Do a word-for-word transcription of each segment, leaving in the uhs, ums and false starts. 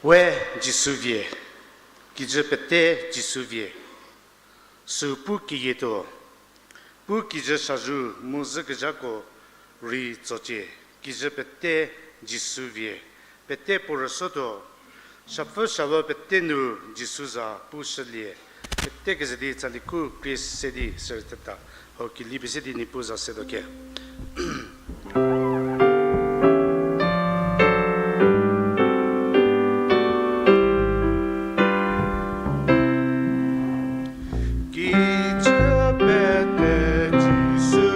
We Jisu vie, kijü pete Jisu vie, süu pu keyietuo, pu kijü shazhu mu zhükezhako rei tsocie, kijü pete Jisu vie, pete puo rüsuotuo, shapfü shawa pete nu Jisu za pushülie, pete keze di tsali khu krie se di sürüteta, hau keli pie se di Niepuu za setuo ke. Kijü pete Jisu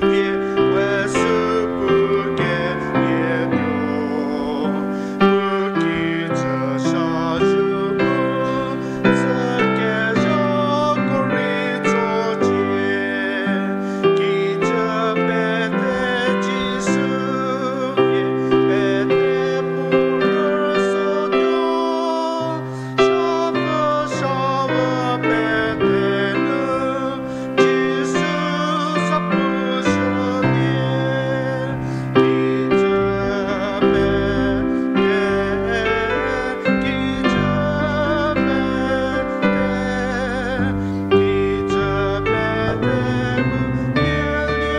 vie, we süu pu keyietuo, pu kijü shazhu mu zhükezhako rei tsocie, kijü pete Jisu vie, pete puo rüsuotuo, shapfü shawa pete nu Jisu za pushülie, kijü pete, kijü pete, kijü pete mu keyietuo,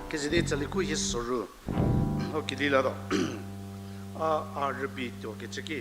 Keze di tsali khu hie soru. O kedi la do. A, a rübei tuo kecü ki.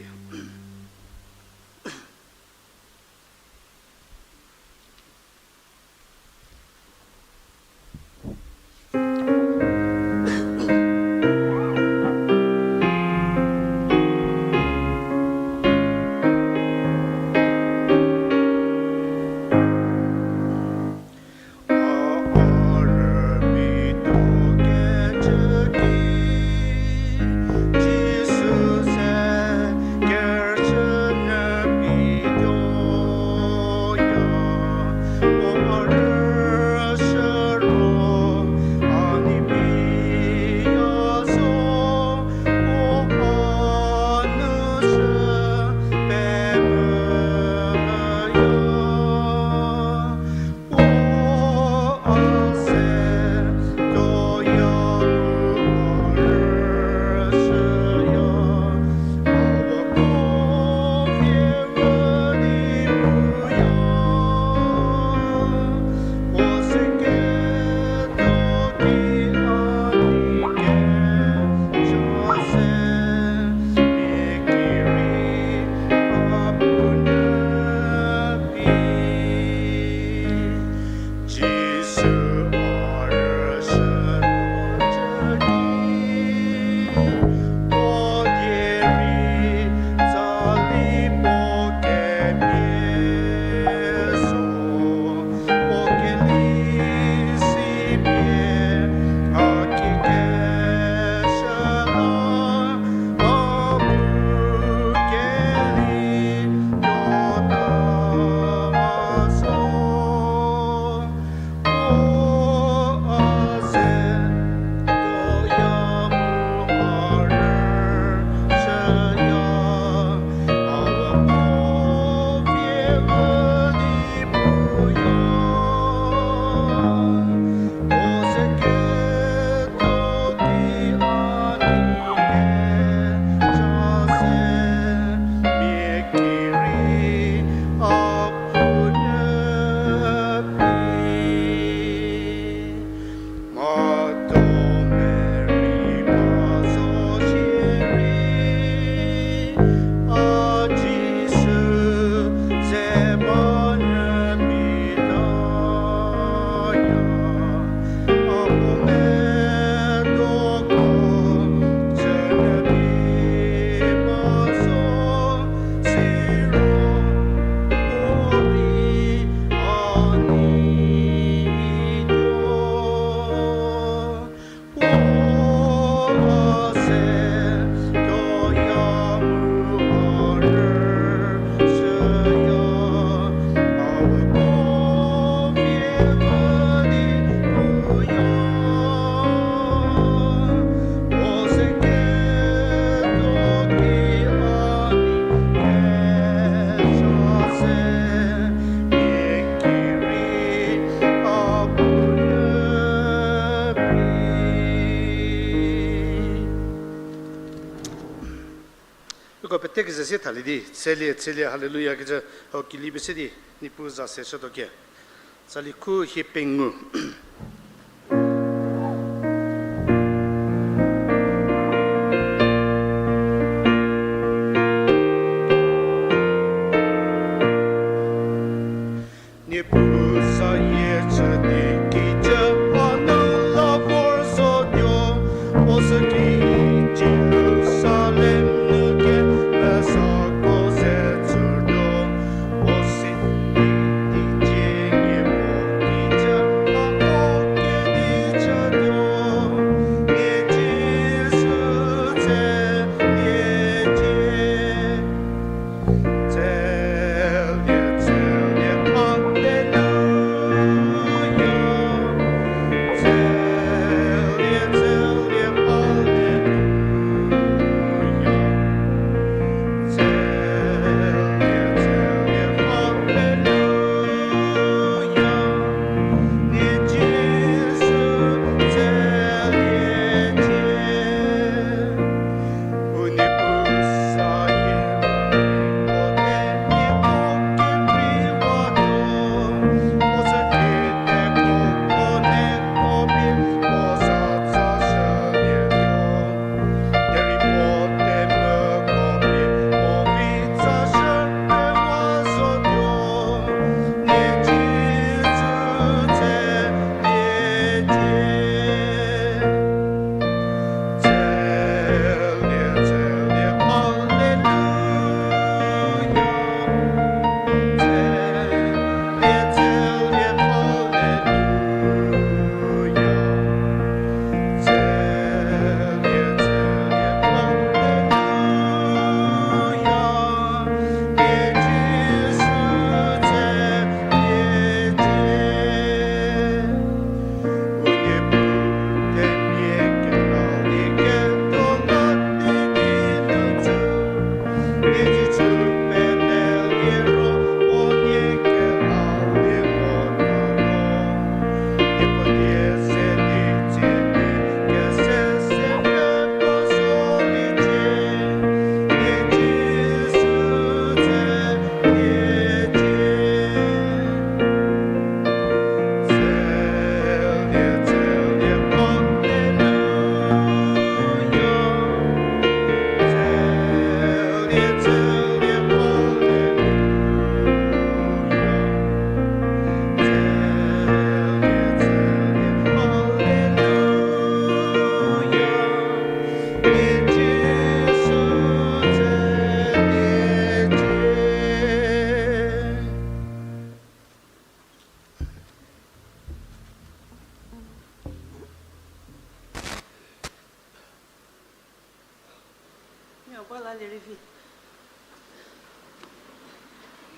Tekeze sie thalie di, tselie, tselie, haleluya kecü, hau kili pie se di, Niepuu za se shütuo kie. Tsali khu hie pengou. Niepuu sayie chü di kijü hanu la vor zotuo, puo sü ki Jerusalem nu kemesako ze tsütuo, puo si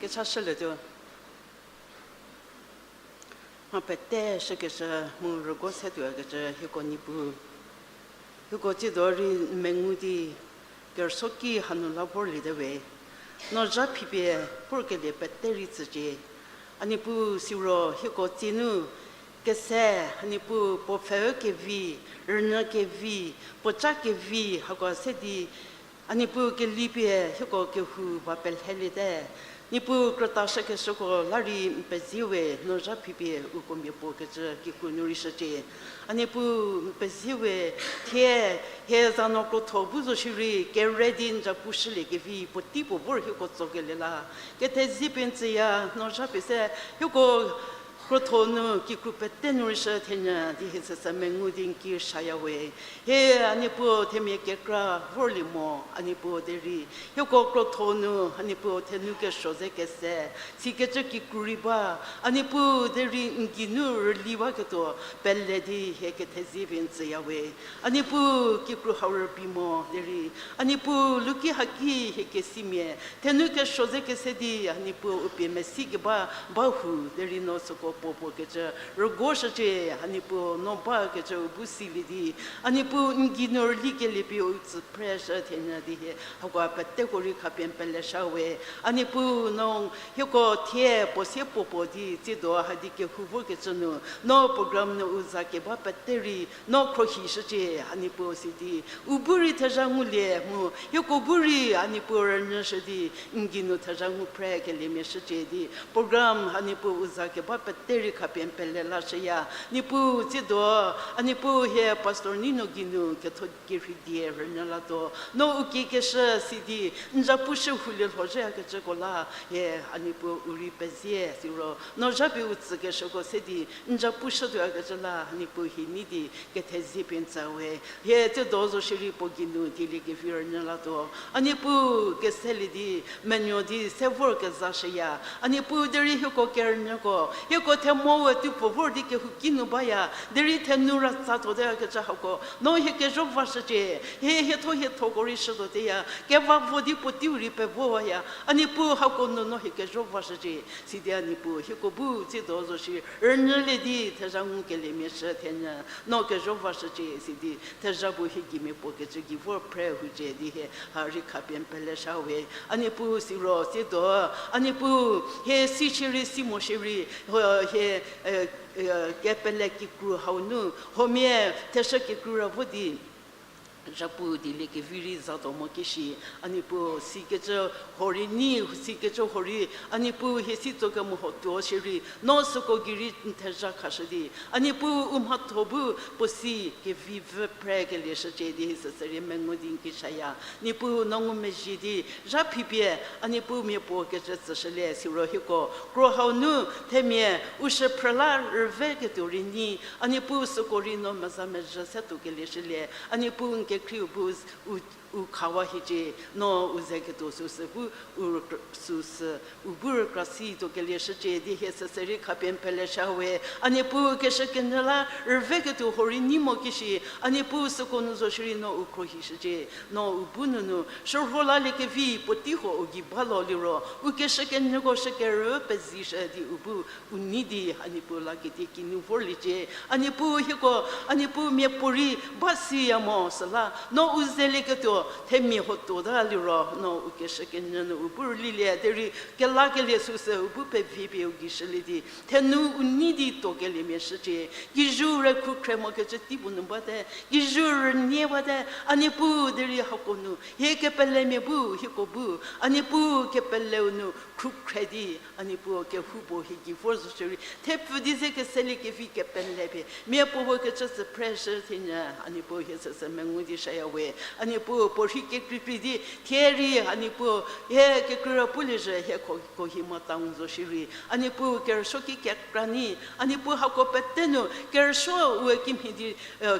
Kechashülietuo. Mha pete shükecü mu rüguo se tuokecü hieko Niepuu. Hieko tsiedo rei n mengu di kerüsuoki hanu la vorliete we. No zha phipie vorkelie pete rei tsücie. A Niepuu siro hieko tsienu kese, a Niepuu puo pfheu kevi, rünyü kevi, puoca kevi, hako se di, a Niepuu kelipie hieko kehou ba pelheliete. Niepuu krüta shükeshüko la rei n pezie we, no zha phipie uko mia puo kecü kikru nu rei shücie. A Niepuu n pezie we, thie hie za no krotho bu zo shierei kere di n za pushülie kevi puotei puo vor hieko tsokelie la kethezie pie n tsüya, no zha pie se hieko krotho nu kikru pete nu rei shü thenyü di hie süsü mengu di n ki shaya we. Hie a Niepuu themia kekra vorlie mo, a Niepuu derei hieko krotho nu a Niepuu thenu kesuo ze kese sikecü kikru rei ba, a Niepuu derei n geinu rüli baketuo pele di hie kethezie pie n tsüya we. A Niepuu kikru hau rübei mo derei, a Niepuu luki haki hie kesimia thenu kesuo ze kese di a Niepuu u pie mesi keba ba hu derei no süko puo puo kecü rüguoshücie, a Niepuu no bakecü u bu silie di, a Niepuu n gei nu rülikelie pie u tsü phreshü thenyü di hie, hakoa peteko rei khapie n peleshü we. A Niepuu no hieko thie puo sie puo puo di tsiedo hadi kehou vorkecü nu, no program nu u za keba pete rei no khrohishücie, a Niepuu sidi u bu rei thezha ngulie mu hieko bu rei a Niepuu rünyüshü di n gei nu thezha ngu phrekeliemia shücie di program a Niepuu u za keba pete rei khapie n pele lashüya. Niepuu tsiedo, a Niepuu hie Pastor Nino gei nu ketho kerhei die rünyü latuo. No u kiekeshü sidi n zapushü hulie lhozhüyakecüko la hie a Niepuu u rei pezie siro no zhapie u tsükeshüko se di n zapushütuoyakecü la a Niepuu hie nei di kethezie pie n tsü we. Hie tsiedo zo shierei puo gei nu dieliekevi rünyü latuo. A Niepuu keselie di menuo di se vorkezashüya. A Niepuu derei hieko kerünyüko hieko themo we tuo puo vor di kehouki nu baya. Derei thenu ra tsa tuoteyakecü hako no hie kezho vashücie. Hie hietho hiethoko rei shütuoteya. Keva vo di puoteiu rei pevowaya. A Niepuu hako nu no hie kezho vashücie. Sidi a Niepuu hieko bu tsiedo zo shi rünyülie di thezha ngukeliemia shü thenyü no kezho vashücie sidi thezha bu hie geimia puo kecü gei vor phre hucie di hie ha rei khapie n peleshü we. A Niepuu siro tsiedo, a Niepuu hie si shierei si mo shierei, hie kepele kikru hau nu huomia theshü kikru ra vo di zhapu dieliekevi rei za tuo mo kishi, a Niepuu sikecü huorei nyi, sikecü huorei a Niepuu hie si tso kemo huo tuo shierei no süko gei rei n thezha khashü di a Niepuu u mhatho bu puo si kevi vü phrekelie shücie di hie süsü rei mengu di n ki shaya. Niepuu no ngumezhie di zha phipie a Niepuu mia puo kecü tsüshülie siro hieko kro hau nu themia u shüphrü la rüveketuo rei nyi, a Niepuu süko rei no meza mezhü se tuokelie shülie. A Niepuu n kekhrieu bu u, u khawa hiecie, no u ze ketuo süsü bu u rükr-, süsü u bu rükra si tuokelie shücie di hie süsü rei khapie n peleshü we. A Niepuu keshükenyü la rüveketuo huorei nyi mo kishi, a Niepuu süko nu zo shierei no u khrohishücie. No u bu nunu shürho laliekevi puotei huo u gei ba lo liro u keshükenyüko shükerü pezishü di u bu u nei di a Niepuu la ketie kinu vorliecie. A Niepuu hieko, a Niepuu mia puorei ba siya mo süla no u zelieketuo themia huo tuota liro no u keshükenyü nu u bu rülilie derei kelakelie süsü u bu pevie pie u gei shülie di thenu u nei di tuokeliemia shücie. Kijü rei khrükhre mokecü tei puo nu bate, kijü rünie bate, a Niepuu derei hako nu hie kepelemia bu hieko bu a Niepuu kepeleu nu khrükhre di a Niepuu kehoupuo hie gei vor zo shierei thepfü di ze keseliekevi kepele pie mia puo puo kecü tsü phreshü thenyü a Niepuu hie süsü mengu di shaya we. A Niepuu puorhi kekreikrei di thie rei a Niepuu hie kekreira puliezhü hie ko, Kohima town zo shierei a Niepuu kerüsuo ki kekra nyi, a Niepuu hako pete nu kerüsuo we kimhie di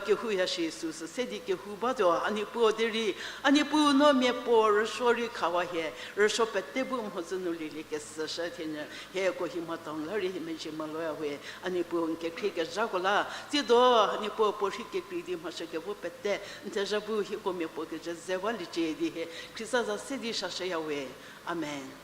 kehouya shi süsü se di kehou batuo a Niepuu derei a Niepuu no mia puo rüsuo rei khawa hie rüsuo pete bu mhodzü nu lielie kesüshü thenyü hie Kohima town la rei hie mezhie maloya we. A Niepuu n kekhrie kezhako la tsiedo a Niepuu puorhi kekreikrei di mhashü kevo pete n thezha bu hieko mia puo kecü ze baliecie di hie Khrista za se di shashüya we. Amen.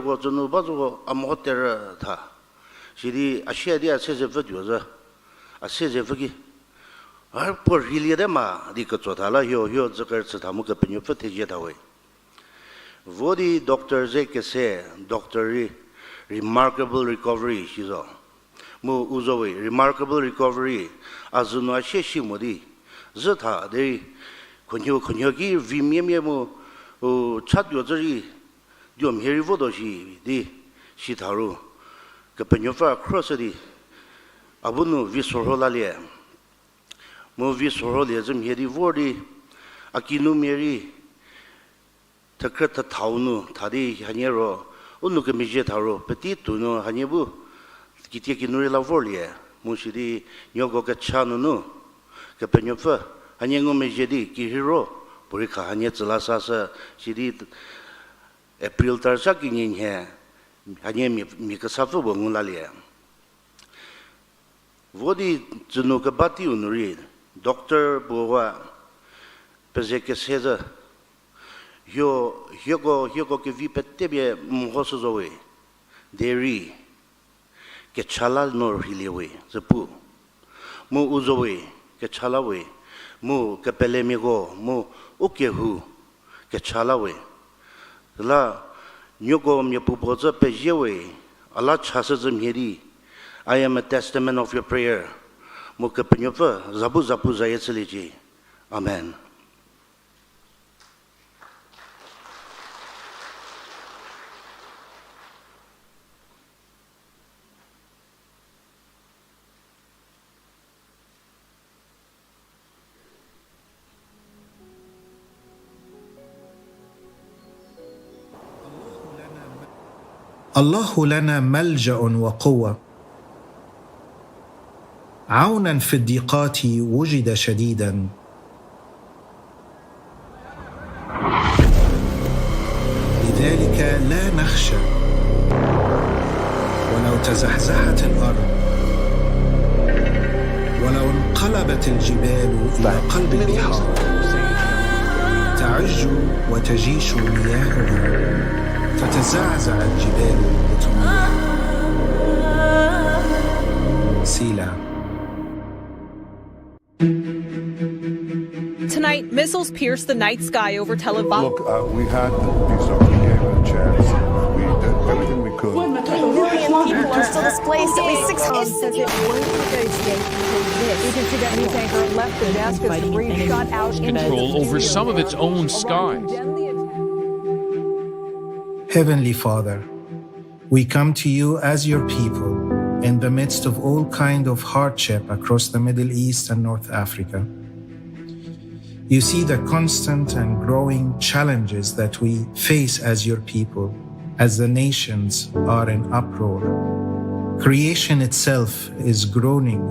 doctorko tsünu ba zoko a meho terü tha. Sidi a sie di a se ze pfü tuo zhü. A se ze pfü ki, a puo rheilie te ma di ketso tha la huo, huo dzü kerüchü tha mu Kepenuopfü thezie tha we. Vo di doctor ze kese, doctor rei remarkable recovery shi zo. Mu u zo we, remarkable recovery, a zünu a sie shi mo di, zhü tha derei, khunhie, khunhie ki vimiemia mu, u, chatuo zhü rei, Dio mhie rei votuo shi di, shi tha ru, Kepenuopfü a khro shü di, a bu nu vi sorho lalie. Mu vi sorholie zü mhie di vor di, a kinumia rei, thekhrü thethau nu tha di hanie ro, u nou kemezhie tha ro, peti tuo nu hanie bu, kitie kinu rei la vorlie, mu sidi, nieko kecha nunu, Kepenuopfü, hanie ngumezhie di, kirheiro, puorei kha hanie tsü la sashü, sidi, April tarsa kinyi nhie, hanie mia, mia kesapfü puo ngu lalie. Vo di tsünu keba teiu nu rei, doctor puo wa peze kese zü, hio, hieko, hieko kevi petepie mho shü zo we, derei, kecha la no rheilie we, zü pu. Mu u zo we, kecha la we, mu kepelemiako, mu u kehou, kecha la we. La, nieko miapuopuo zü pezie we, a la chashü zü mhie di, I am a testament of your prayer. Mu Kepenuopfü, za bu zapu zayie chüliecie. Amen. الله لنا ملجأ وقوة، عونا في الضيقات وجد شديدا. لذلك لا نخشى ولو تزحزحت الأرض، ولو انقلبت الجبال إلى قلب البحار، تعج وتجيش مياهها، تتزعزع الجبال وتميل. سيلا. Tonight, missiles pierced the night sky over Tel Aviv. Look, uh, we had these, uh, we gave it a chance. We did everything we could. Million people are still displaced. At least six. Agency that news anchor left Damascus debris shot out into the control over some of its own skies. Heavenly Father, we come to you as your people in the midst of all kind of hardship across the Middle East and North Africa. You see the constant and growing challenges that we face as your people, as the nations are in uproar. Creation itself is groaning,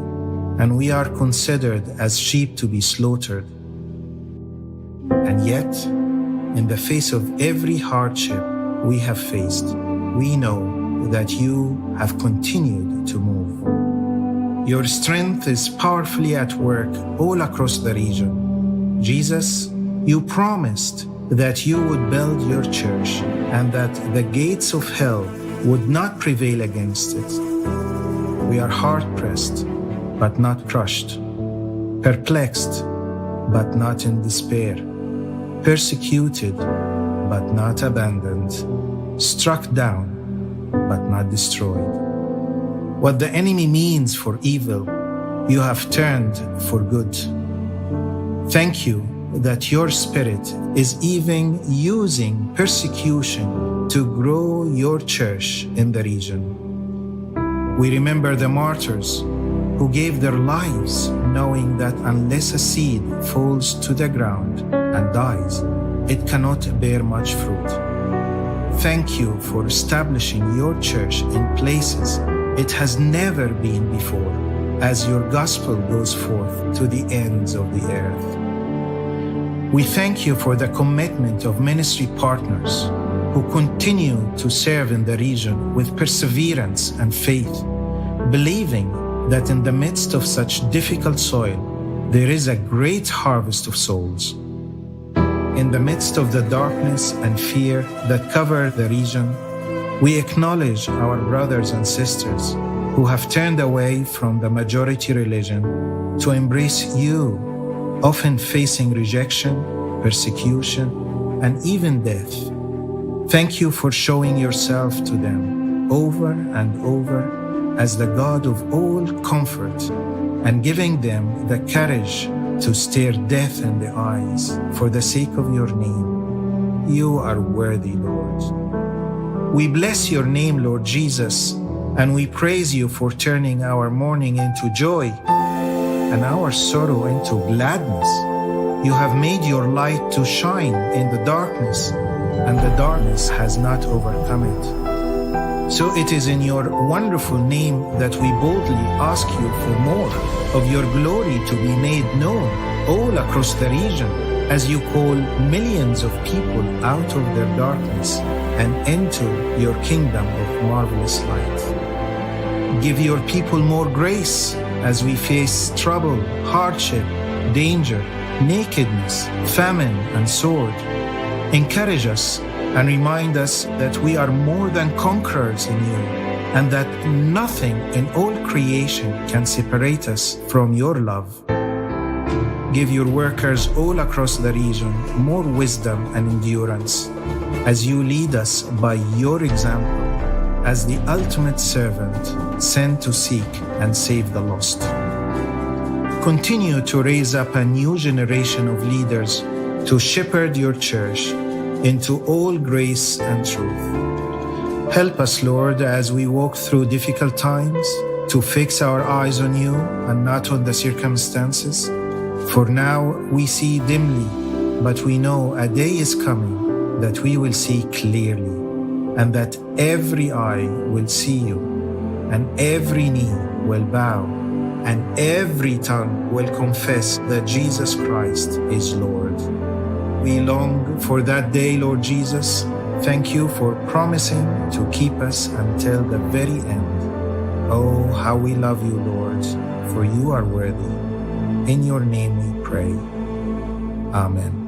and we are considered as sheep to be slaughtered. And yet, in the face of every hardship we have faced, we know that you have continued to move. Your strength is powerfully at work all across the region. Jesus, you promised that you would build your church and that the gates of hell would not prevail against it. We are hard pressed, but not crushed, perplexed, but not in despair, persecuted, but not abandoned, struck down, but not destroyed. What the enemy means for evil, you have turned for good. Thank you that your Spirit is even using persecution to grow your church in the region. We remember the martyrs who gave their lives knowing that unless a seed falls to the ground and dies, it cannot bear much fruit. Thank you for establishing your church in places it has never been before, as your gospel goes forth to the ends of the earth. We thank you for the commitment of ministry partners who continue to serve in the region with perseverance and faith, believing that in the midst of such difficult soil, there is a great harvest of souls. In the midst of the darkness and fear that cover the region, we acknowledge our brothers and sisters who have turned away from the majority religion to embrace you, often facing rejection, persecution, and even death. Thank you for showing yourself to them over and over as the God of all comfort and giving them the courage to stare death in the eyes for the sake of your name. You are worthy, Lord. We bless your name, Lord Jesus, and we praise you for turning our mourning into joy and our sorrow into gladness. You have made your light to shine in the darkness, and the darkness has not overcome it. So it is in your wonderful name that we boldly ask you for more of your glory to be made known all across the region as you call millions of people out of their darkness and into your kingdom of marvelous light. Give your people more grace as we face trouble, hardship, danger, nakedness, famine, and sword. Encourage us and remind us that we are more than conquerors in you, and that nothing in all creation can separate us from your love. Give your workers all across the region more wisdom and endurance as you lead us by your example as the ultimate servant sent to seek and save the lost. Continue to raise up a new generation of leaders to shepherd your church into all grace and truth. Help us, Lord, as we walk through difficult times, to fix our eyes on you and not on the circumstances. For now we see dimly, but we know a day is coming that we will see clearly, and that every eye will see you, and every knee will bow, and every tongue will confess that Jesus Christ is Lord. We long for that day, Lord Jesus. Thank you for promising to keep us until the very end. Oh, how we love you, Lord, for you are worthy. In your name we pray. Amen.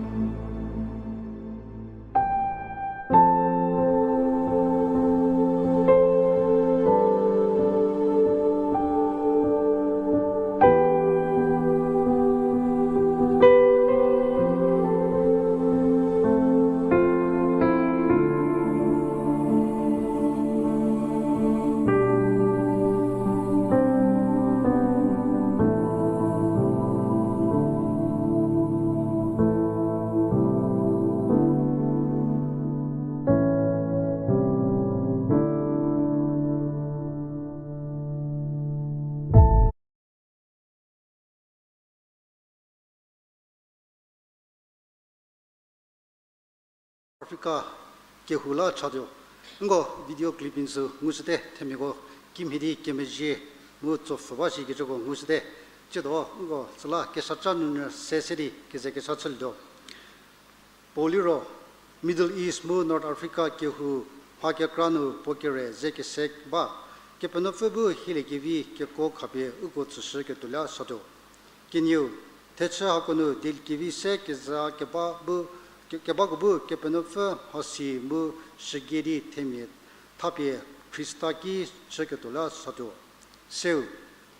Africa kehou la chatuo. Nko video clipping sü ngushüte, themiako kimhie di kemezhie mu tsopfhü ba shikecüko ngushüte. Tsiedo nko süla keshaca nunyü se se di keze kesha chülietuo. Paul liro Middle East mu North Africa kehou mha kekra nu puo kere ze kese ba, Kepenuopfü bu hieliekevi kekuo khapie uko tsüshüketuo la satuo. Kenieu, thechü hako nu dieliekevi se keza keba bu, ke-, kebako bu Kepenuopfü mhasi mu shügie di themia thapie Khrista ki chüketuo la satuo. Seu,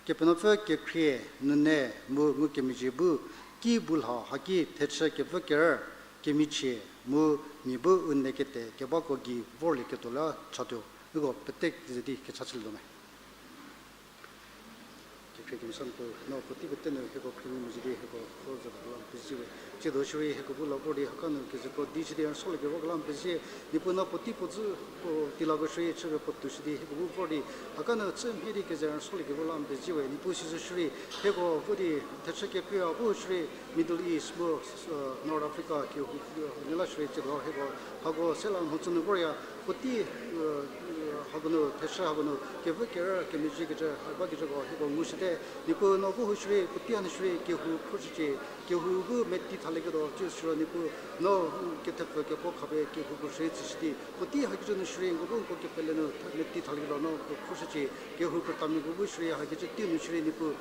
Kepenuopfü kekhrie, nune mu ngukemezhie bu ki bu lha haki thechü kevü kerü, kemichie mu mia bu u ne kete kebako gei vorlieketuo la chatuo. Uko pete ze di kecha chülietuo me. Kekhrie kemesa Niepuu, no puotei pete nu hieko khrie ngumezhie di hieko vo zhü ba la n pezie we. Tsiedo shierei hieko bu la vor di haka nu kezeko di shü di rüsoliekevo la n pezie. Niepuu no puotei puo dzü puo teilako shierei chüpie puo toushü di hieko bu vor di haka nu chü mhie di keze rüsoliekevo la n pezie we. Niepuu sizo shierei hieko vo di thechü kekreiya bu shierei Middle East mu, North Africa kehou, nyü la shierei tsiedo hieko hako se la mhodzü nu vorya puotei, hako nu thechü hako nu kevü kerü kemezhiekecü ha bakecüko hieko ngushüte. Niepuu no bu hu shierei puotei hanu shierei kehou khruoshücie, kehou bu meti thalieketuo, tsiedo siro Niepuu no kethepfü kekuo khapie kehouko shierei tsüshü di puotei hakecü nu shierei nko bu nko kepele nu meti thalieketuo no khruoshücie, kehou krütamiako bu shierei hakecü tei nu shierei Niepuu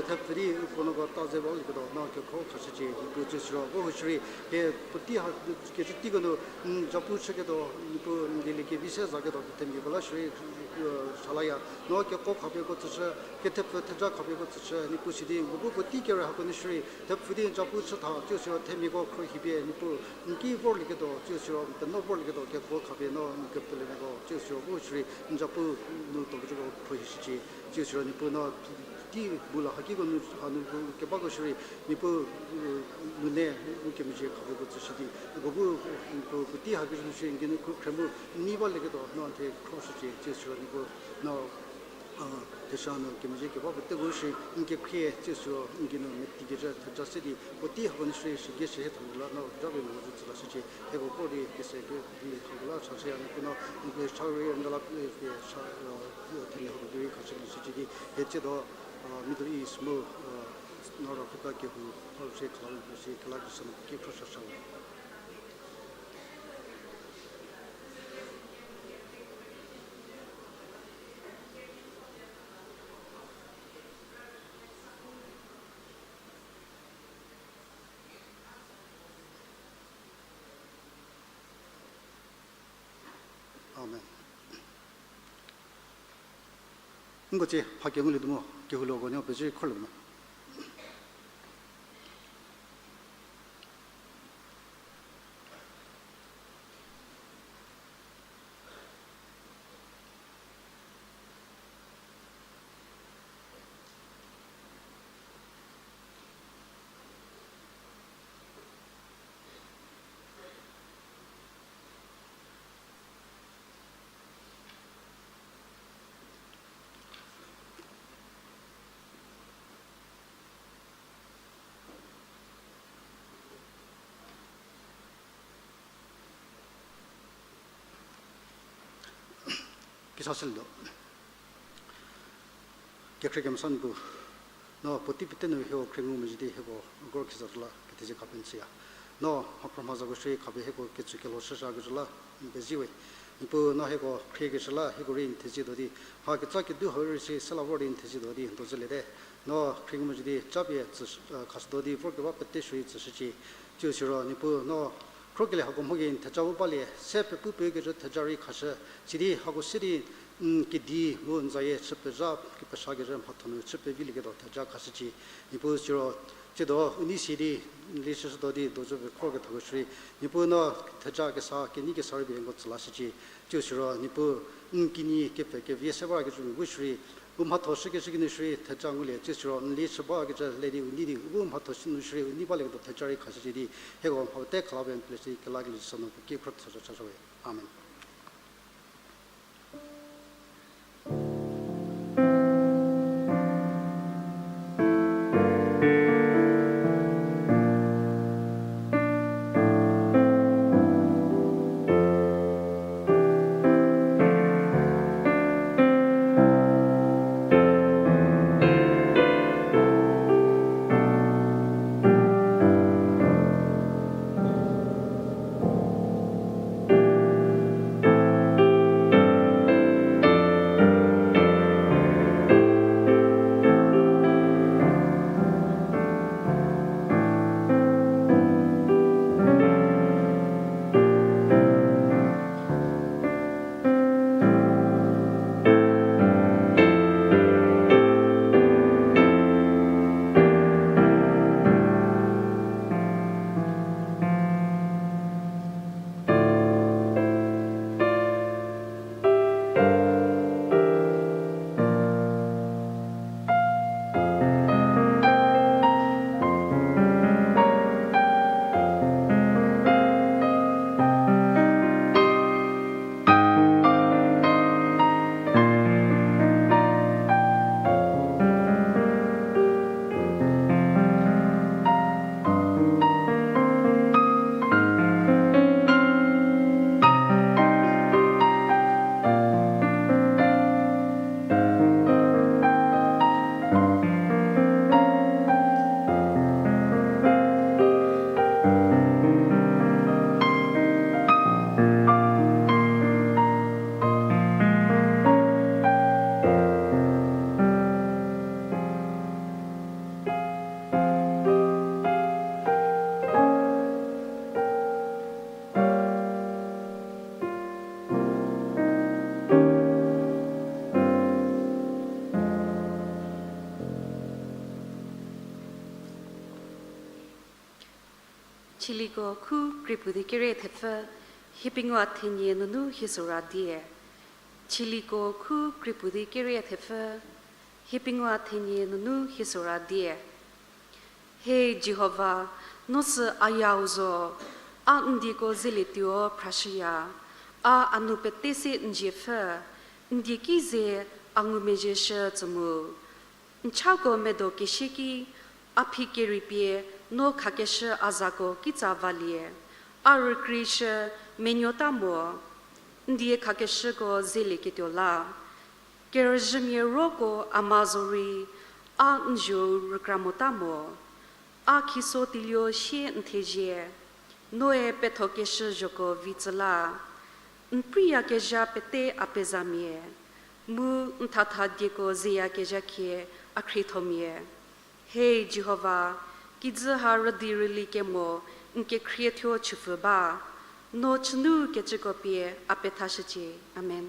thepfü di uko noko ta ze balieketuo no kekuo khashücie, Niepuu tsiedo siro bu hu shierei ke puotei ha kecü teiko nu n zapu chüketuo, Niepuu n dieliekevi se zaketuo themiako la shierei salaya, no kekuo khapieko tsüshü, kethepfü theja khapieko tsüshü, Niepuu sidi nko bu puotei kerü hako nu shierei thepfü di n zapu chü tha, tsiedo siro themiako khruohipie Niepuu n ki vorlieketuo, tsiedo siro n penuo vorlieketuo kekuo khapie no n kepelemiako Tsiu siro u shierei n zapu nu tuokecüko khruohishücie. Tsiu siro Niepuu no tei bu la hakiko nu hanu kebako shierei Niepuu, u, nune u kemezhie khapie puo tsüshü di, uko bu, puo, puotei hakecü nu shierei n geinu khrukhre mu n nei balieketuo no n the khroshücie. Tsiu siro Niepuu no, a, thesha nu kemezhie keba pete bu shierei n kekhrie, tsiu siro n geinu metikecü theja se di puotei hako nu shierei shigei shie tha la no japie mhodzü tsü lashücie. Hieko kro di kese kevi hako la chashüya Niepuu no n pie cha rei n la pie cha, a, themia hako di rei khashü lashücie di hie tsiedo, a, Middle East mu, a, North Africa kehou, a, shie khala n pie si kela kesa nu ki khroshü sha we. Amen. Nko tsie pha kengu lietuo mu, kehou loko nuo pezhü khorlie mo. Kesa sülietuo. Kekhrie kemesa Niepuu, no puotei pete nu hieko khrie ngu mezhü di hieko uko khizatuo la kethezie khapie n tsüya. No mhaphro mhazako shierei khapie hieko ketsü kelho shüshükecü la n pezie we. Niepuu no hieko khriekeshü la hieko rei n thezie tuo di, mha ketsa kedu hau rei si süla vor di n thezie tuo di n dozüliete. No khrie ngu mezhü di japie tsü, a, khashütuo di vorkeba pete shierei tsüshücie. Tsiu siro Niepuu no khrokelie hako mho gei n theja bu balie, se pepu pekecü theja rei khashü, sidi hako se di n kedi mu n zayie chü pezha kepesakecü mhatho nu chü pevilieketuo theja khashücie. Niepuu siro tsiedo u nei si di n lieshüshütuo di dozü pie khro kethako shierei Niepuu no theja kesa kenei kesa rei pie nko tsü lashücie. Tsiu siro Niepuu n kinyi kepfü kevie se bakecü nu bu shierei u mhatho shükeshü ki nu shierei theja ngulie. Tsiu siro n lieshü bakecü le di u nei di u bu mhatho shü nu shierei u nei balieketuo theja rei khashücie di hieko mha pete khala pie n pele shi kelakelie Jisu za nu puo ki khro thezho chashü we. Amen. Chiliko khu kriepu di kere thepfü, hiepengou a thenie nunu hie sora die. Chiliko khu kriepuo di kerie thepfü, hiepengou thenie nunu hie süra die. He Jihova, no sü a yau zo, a n dieko zelietuo phrashüya, a a nou pete se n dzie pfhü, n die ki ze a ngumezhieshü tsü mu. N chako medo keshie ki, a phi kerei pie no khakeshü a zako kitsa valie, a rükreishü menuota mo, n die khakeshüko zelieketuo la. Kerüzhümia roko a ma zorei, a n zho rükra mota mo. A khiso tilie sie n thezie, noe pethokeshü zhoko vi tsü la. N preiyakezha pete a pezamia, mu n thatha dieko zeyakezha khie a khriethomia. He Jihova, kijü ha rüdi rüli kemo n kekhriethuo chüpfü ba, no chünu kecüko pie a pethashücie. Amen.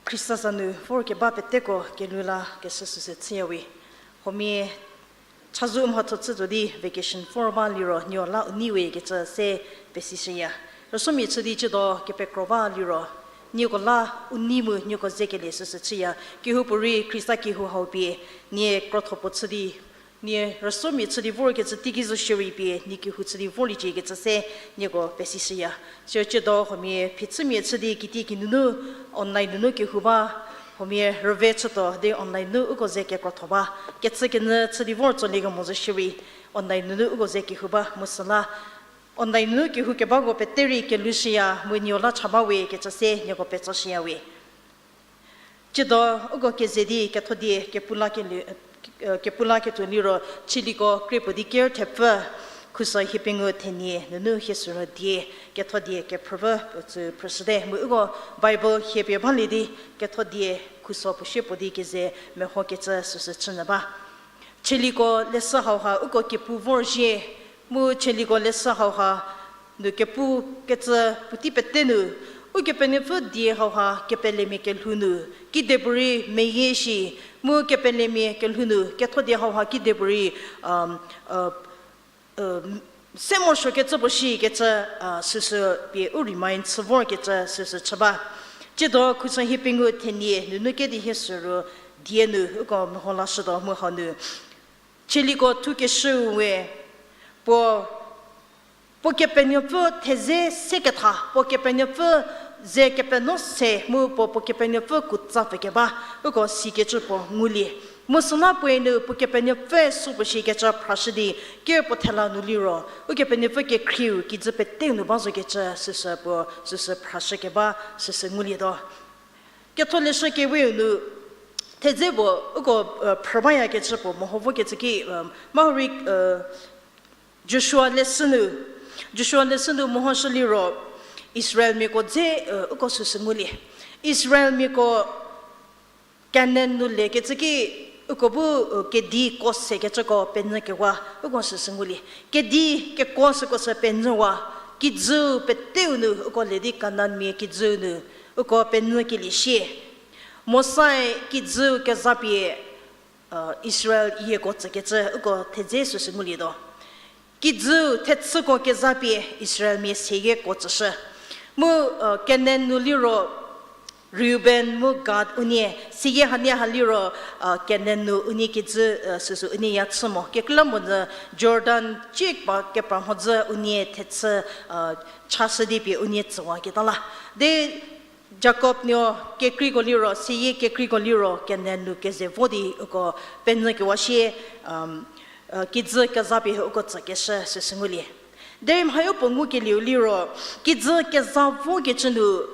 Khrista za nu vorkeba peteko kelhou la kesü süsü chüyawe. Huomia chazou mhatho chütuo di vacation vor ba liro nieko la u neiwe kecü se pesishüya. Rüsomia chü di ciedo kepekro ba liro nieko la u nei mu nieko zekelie süsü chüya. Kehoupuorei Khrista kehou hau pie nie krotho puo chü di, nie rüsomia chü di vorkecü teiki zo shierei pie nie kehou chü di vorliecie kecü se nieko pesishüya. Siro ciedo huomia phichümia chü di kitiekinu nu online nunu kehou ba, huomia rüve chütuo di online nu uko ze kekrotho ba. Kecü kenyü chü di vor tsolie kemo zo shierei online nunu uko ze kehou ba mu süla online nunu kehou kebako pete rei kelhou shüya mu nieko la cha bawe kecü se nieko petsoshüyawe. Ciedo uko keze di ketho die kepu la kelie, eh, kepu la ketuo liro Chiliko kriepuo di ker thepfü khuso hiepengou thenie nunu hie süra die, ketho die kephrüpfü puo tsü phrüshüte mu uko Bible hiepie balie di ketho die khuso puo sie puo di keze mehokecü süsü chünyü ba. Chiliko leshü hauha uko kepu vorzhie, mu Chiliko leshü hauha nu kepu kecü puotei pete nu, Ukepenuopfü die hauha kepelemia kelhou nu, kedipuorei meyie shi, mu kepelemia kelhou nu ketho die hauha kedipuorei, um, uh, se morosuokecü puo shikecü, süsü pie u remind chü vorkecü süsü chü ba. Ciedo khuso hiepengou thenie nunu kedi hie süru die nu uko meho lashütuo mu hanu Chiliko thukeshüu we, puo, puo Kepenuopfü thedze seketha, puo Kepenuopfü ze kepenuo se mu puo, puo Kepenuopfü kutsa pfhükeba, uko sikecü puo ngulie. Mu süla puoe nu puo Kepenuopfü supuo shikecü phrashü di, ker puo thela nu liro, Ukepenuopfü kekhrieu kijü peteu nu ba zokecü süsü puo, süsü phrashükeba, süsü ngulietuo. Ketholeshü keweu nu, thedze puo uko phrü bayakecü puo meho vokecü ki, mahurei, Joshua leshü nu, Joshua leshü nu mehoshü liro, Israelmiako dze, uko süsü ngulie. Israelmiako Kanan nu lekecü ki, uko bu, kedi ko sekecüko penyü kewa, uko süsü ngulie. Kedi keko süko sü penyüwa, kijü peteu nu uko le di Kananmia kijü nu, uko penyü kelie shie. Mosae kijü kezapie, Israel yieko tsükecü uko thedze süsü ngulietuo. Kijü thechüko kezapie Israelmia seyieko tsüshü. Mu, Kanan nu liro Reuben mu Gad unie, seyie hanie ha liro, Kanan nu unie kijü, süsü unie ya chü mo. Kekreilamonyü Jordan cie keba kepra mhodzü unie thechü, chashü di pie unie tsüwaketa la. De Jakob nuo kekreiko liro, seyie kekreiko liro, Kanan nu keze vo di uko penyü kewa shie, kijü kezapie uko tsükeshü süsü ngulie. Derei mhayo puo ngukelieu liro, kijü keza vokecü nu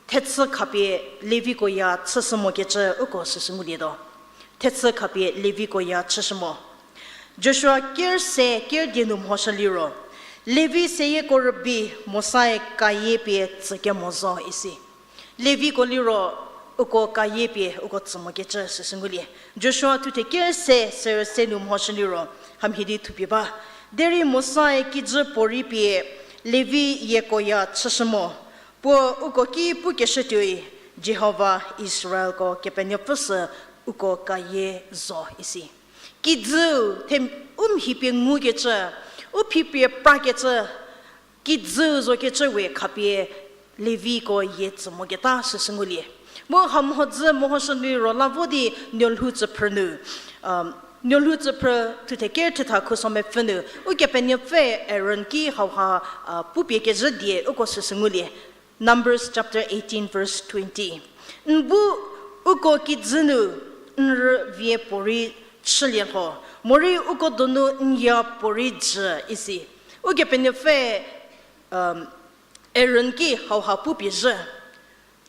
thechü khapie Leviko ya chüshü mokecü uko süsü ngulietuo. Thechü khapie Leviko ya chüshü mo. Joshua ker se ker die nu mehoshü liro, Levi seyieko rübei Mosae kayie pie tsükemo zo isi. Leviko liro uko kayie pie uko tsü mokecü süsü ngulie. Joshua thuthe ker se serü se nu mehoshü liro, hamhie di thupie ba. Derei Mosae kijü puorei pie Levi yieko ya chüshü mo. Puo uko ki pukeshütuoi, Jihova Israelko Kepenuopfü sü uko kayie zo isi. Kijüu, the, u mhi pie ngukecü, u mhi pie prakecü, kijüu zokecü we khapie Leviko yie tsü moketa süsü ngulie. Mu hamhodzü mehoshü liro la vo di Nuolhou tsüphrü nu, Nuolhou tsüphrü thuthe ker thetha khuso mepfü nu, Ukepenuopfü Aron ki hauha pupie kezhü die uko süsü ngulie. Numbers chapter eighteen, verse twenty. N bu uko kijü nu n rüvie puorei chülie lho, morei uko donu n ya puorei jü isi. Ukepenuopfü Aron ki hauha pupie zhü.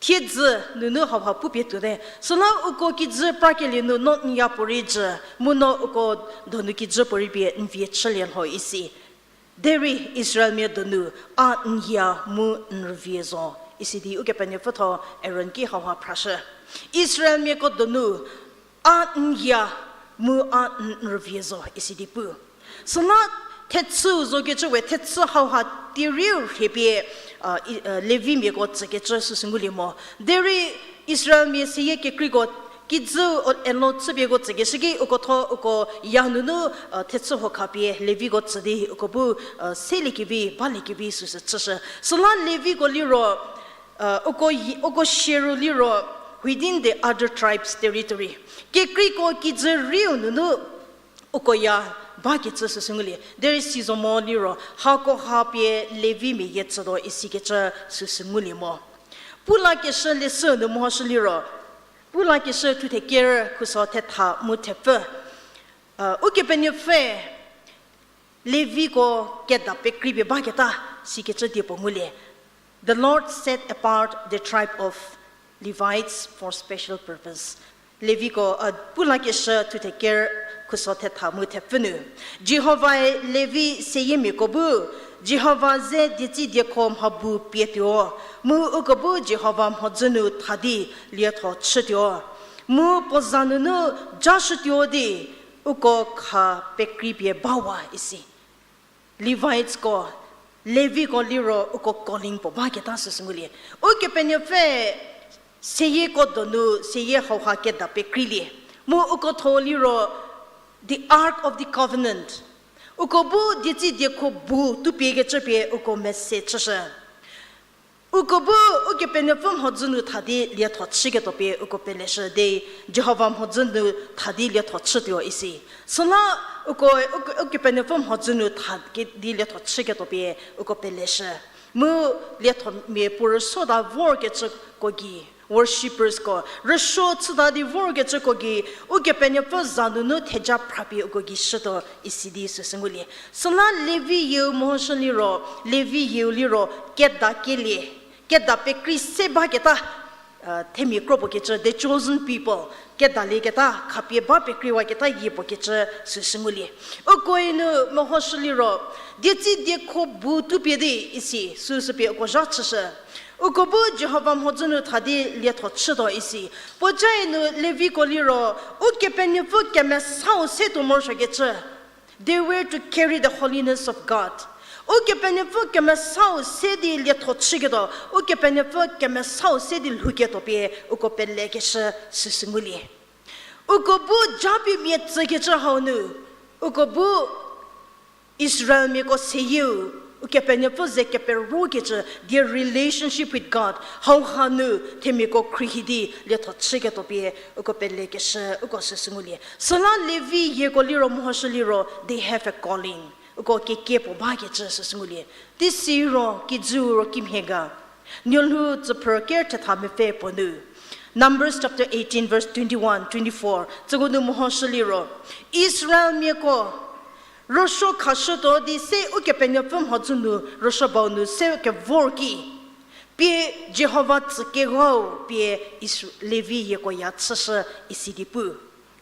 Thiedzü nunu hauha pupie tuote. Süla uko kijü prakelie nu no n ya puorei jü, mu no uko donu kijü puorei pie n vie chülie lho isi. Derei Israelmia donu a n ya mu n rüvie zo isi di Ukepenuopfü thuo Aron ki hauha phrashü. Israelmiako donu a n ya mu a n rüvie zo isi di pu. Süla thechüu zokecü we thechü hauha tierieu rhie pie Levimiako tsükecü süsü ngulie mo. Derei Israelmia seyie kekreiko kijüu elo chüpieko tsükeshü ki uko thuo uko ya nunu thechü huo khapie Leviko tsü di uko bu seliekevi baliekevi süsü chüshü. Süla Leviko liro uko, uko shieru liro within the other tribes' territory, kekreiko kijü riu nunu uko ya bakecü süsü ngulie. Derei sizo mo liro hako ha pie Levimia yie tsütuo isikecü süsü ngulie mo. Pu lakeshü leshü nu mehoshü liro, pu lakeshü thuthe ker khuso thetha mu thepfü, Ukepenuopfü Leviko keda pekreipie baketa sikecü diepuo ngulie. The Lord set apart the tribe of Levites for special purpose. Leviko, pu lakeshü thuthe ker khuso thetha mu thepfü nu, Jihovae Levi seyiemiako bu Jihova ze dietsi diekho mha bu pietuo, mu uko bu Jihova mhodzü nu tha di lietho chütuo, mu puo za nunu jashütuo di uko kha pekreipie bawa isi. Levitsko, Leviko liro uko calling puo baketa süsü ngulie. Ukepenuopfü seyieko donu seyie hauha keda pekreilie. Mu uko thuo liro the Ark of the Covenant, uko bu dietsi diekho bu tupiekecü pie uko mese chüshü. Uko bu Ukepenuopfü mhodzü nu tha di lietho chüketuo pie uko peleshü di, Jihova mhodzü nu tha di lietho chütuo isi. Süla uko, uko, Ukepenuopfü mhodzü nu tha di lietho chüketuo pie uko peleshü. Mu liethomia puo rüsuota vorkecüko gei, worshippersko rüsuo chüta di vorkecüko gei, Ukepenuopfü za nunu theja phrapie uko gei shütuo isi di süsü ngulie. Süla Levi yieu mehoshü liro, Levi yieu liro keda kelie, keda pekrei se baketa, themia kro puo kecü, the chosen people, kedalieketa, khapie ba pekreiwaketa yie puo kecü süsü ngulie. Ukoe nu mehoshü liro, dietsi diekho bu tupie di isi, süsü pie uko zha chüshü. Uko bu Jihova mhodzü nu tha di lietho chütuo isi. Puocae nu Leviko liro, Ukepenuopfü kemesau se tuo morosuokecü. They were to carry the holiness of God. Ukepenuopfü kemesau se di lietho chüketuo, Ukepenuopfü kemesau se di lhouketuo pie uko pelekeshü süsü ngulie. Uko bu japie mia tsükecü hau nu, uko bu Israelmiako seyieu, Ukepenuopfü ze keperokecü, their relationship with God, hauha nu themiako khruohi di lietho chüketuo pie uko pelekeshü uko süsü ngulie. Süla Levi yieko liro mehoshü liro, they have a calling. Uko kekie puo bakecü süsü ngulie. Tei siro kijüu ro kimhie ga. Nuolhou tsüphrü ker thetha mepfü puo nu, Numbers chapter eighteen, verse twenty-one, twenty-four, tsüko nu mehoshü liro, Israelmiako rüsuo khashütuo di se Ukepenuopfü mhodzü nu rüsuo bau nu se kevor ki, pie Jihova tsü kegau pie Is-, Levi yieko ya chüshü isi di pu.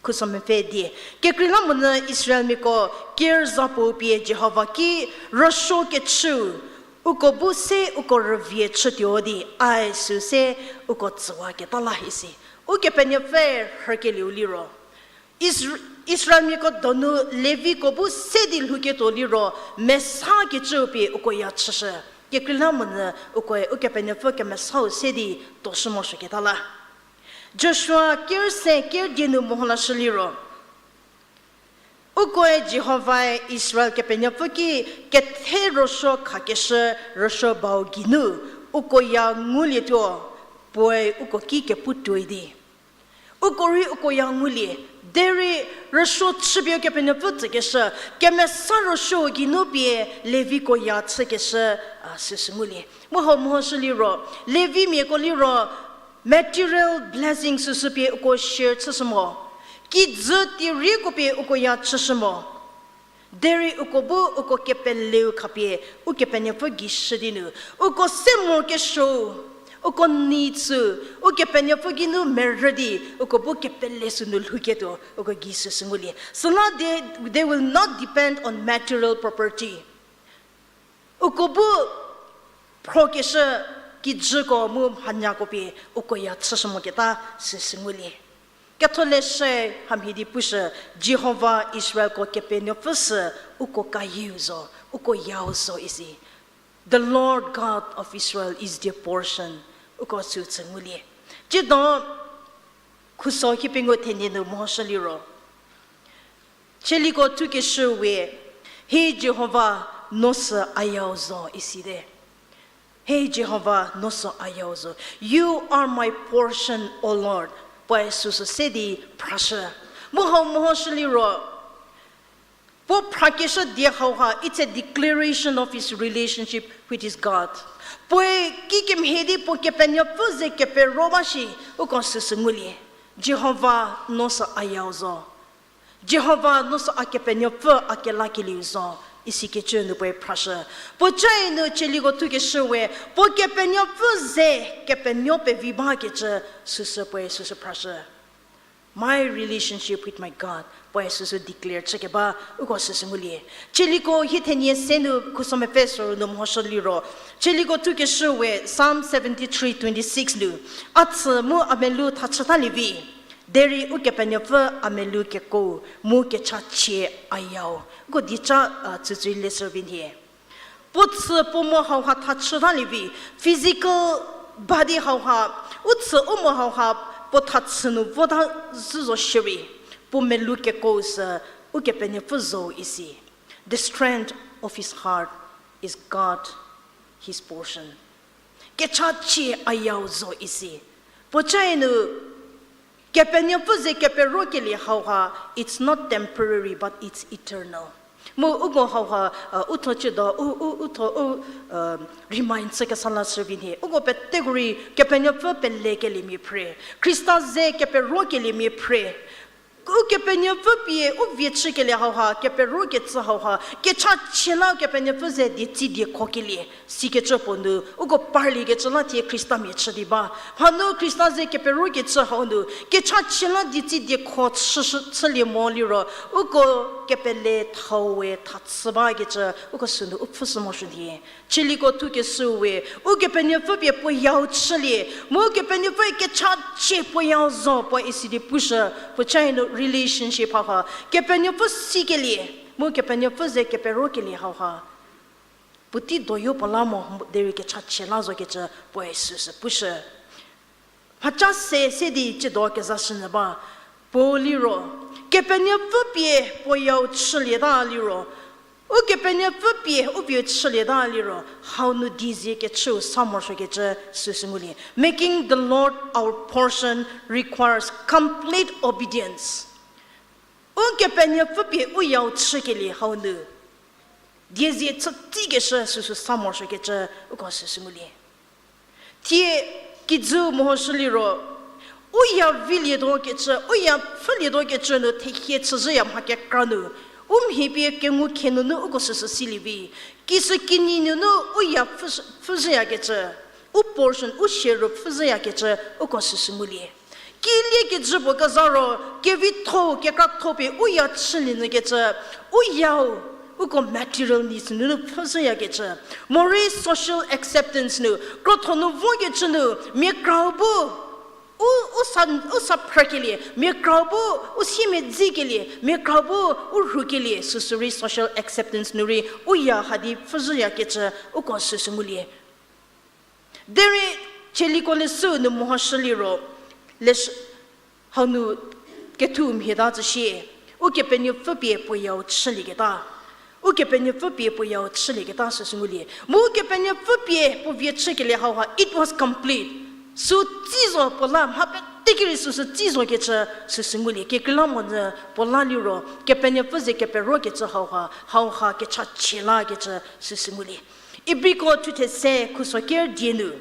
Khuso mepfü die. Kekreilamonyü Israelmiako ker za puo pie Jihova ki rüsuo kechüu, uko bu se uko rüvie chütuo di ai süu se uko tsüwaketa la isi. Ukepenuopfü rhükelieu liro, Isr-, Israelmiako donu Leviko bu se di lhouketuo liro, mesakecüu pie uko ya chüshü. Kekreilamonyü ukoe Ukepenuopfü kemesau se di toshü morosuoketa la. Joshua ker se ker die nu meho lashü liro, ukoe Jihovae Israel Kepenuopfü ki kethe rüsuo khakeshü rüsuo bau geinu ukoya ngulietuo, puoe uko ki kepu tuoi di. Uko rei ukoya ngulie, derei rüsuo chüpie Ukepenuopfü tsükeshü, kemesa rüsuo geinu pie Levikoya chükeshü, a, süsü ngulie. Mu hau mehoshü liro, Levimiako liro, material blessing süsü pie uko share chüshü mo. Kijü tierieko pie ukoya chüshü mo. Derei uko bu uko kepeleu khapie, Ukepenuopfü gei shü di nu, uko se morokesuou, uko needs-u, Ukepenuopfü geinu merü di, uko bu kepele sünu lhouketuo, uko gei süsü ngulie. Süla they, they will not depend on material property. Uko bu phrokeshü kijüko mu mhanyako pie ukoya chüshü moketa süsü ngulie. Ketholeshü hamhie di pushü, Jihova Israelko Kepenuopfü sü uko kayieu zo, uko yau zo isi. The Lord God of Israel is their portion. Uko süu chü ngulie. Tsiedo khuso hiepengou thenie nu mehoshü liro, Cheliko thukeshü we, He Jihova, no sü a yau zo isite. He Jihova, no sü a yau zo. You are my portion, O Lord. Puoe süsü se di phrashü. Mu hau mehoshü liro, puo phrakeshü die hauha, it's a declaration of his relationship with his God. Puoe kikemhie di puo Kepenuopfü ze kepero ba shi, uko süsü ngulie. Jihova, no sü a yau zo. Jihova, no sü a Kepenuopfü, a kelakelieu zo, isikecü nu puoe phrashü. Puocae nu Cheliko thukeshü we, puo Kepenuopfü ze kepenuo pevi bakecü süsü puoe süsü phrashü. My relationship with my God, puoe süsü declare chükeba, uko süsü ngulie. Cheliko hie thenie se nu khuso mepfü soru nu mehoshü liro, Cheliko thukeshü we Psalm seventy-three twenty-six nu, a tsü mu a melou thachütalie vi, derei Ukepenuopfü a melou keko mu kechachie a yau. Uko dieca, a, tsütsü lesser vi nhie. Puo tsü puo mo hauha thachütalie vi, physical body hauha, u tsü u mo hauha, puo thachü nu vota zhü zo shierei, puo melou keko sü Ukepenuopfü zo isi. The strength of his heart is God, his portion. Kechachie a yau zo isi. Puocae nu, Kepenuopfü ze keperokelie hauha, it's not temporary, but it's eternal. Mu uko hauha, u tho chüdo, u, u, u tho, u, remind chü kesa la shü vi nhie. Uko peteko rei Kepenuopfü pelekeliemia phre. Khrista ze keperokeliemia phre. Ukepenuopfü pie u vie chükelie hauha, keperokecü hauha, kechachie la Kepenuopfü ze dietsi diekhokelie, sikecü puo nu, uko parliekecü la thie Khristamia chü di ba. Hanu Khrista ze keperokecü hau nu, kechachie la dietsi diekho chü, chülie mo liro, uko kepele thau we thachü bakecü, uko sünu u pfhüshü morosuo nhie. Cheliko thukeshü we, Ukepenuopfü pie puo yau chülie, mu Kepenuopfüe kechachie puo yau zo puo isi di pushü, puocae nu relationship hauha, Kepenuopfü sikelie, mu Kepenuopfü ze keperokelie hauha, puotei doyo puo la mo derei kechachie la zokecü puoe süsü pushü. Mhaca se se di chüdo kezashünyü ba, puo liro, Kepenuopfü pie puo yau chülieta liro, Ukepenuopfü pie u pie chülieta liro, hau nu diezie kechüu sa morosuokecü süsü ngulie. Making the Lord our portion requires complete obedience. Ukepenuopfü pie u yau chükelie hau nu diezie chütsikeshü süsü sa morosuokecü uko süsü ngulie. Thie kijü mehoshü liro, u ya vilietuo kecü, u ya pfhülietuo kecü nu thehie chüzhüya mha kekra nu, u mhi pie kengu khe nunu uko süsü silie vi, kisükinyi nunu u ya pfhüzhü-, pfhüzhüyakecü, u portion, u share pfhüzhüyakecü uko süsü ngulie. Kilie kijü puo kezha ro, kevitho, kekratho pie u ya chülie nyükecü, u yau, uko material needs nunu pfhüzhüyakecü. Morei social acceptance nu, krotho nu vokecü nu, mia krau bu, U, u sa, u sa phrükelie, mia krau bu, u siemedzikelie, mia krau bu, u rhukelie, süsü rei social acceptance nu rei, u ya hadi pfhüzhüyakecü, uko süsü ngulie. Derei, tsaliko leshü nu mehoshü liro, leshü, hau nu kethu mhie ta tsü shie, Ukepenuopfü pie puo yau chülieketa. Ukepenuopfü pie puo yau chülieketa süsü ngulie. Mu Ukepenuopfü pie puo vie chükelie hauha, it was complete. Sü tsi zo puo la, mha pete ki rei süsü tsi zokecü süsü ngulie. Kekreilamonyü puo la liro, Kepenuopfü ze keperokecü hauha, hauha kechachie lakecü süsü ngulie. Ibriko thuthe se khuso ker die nu.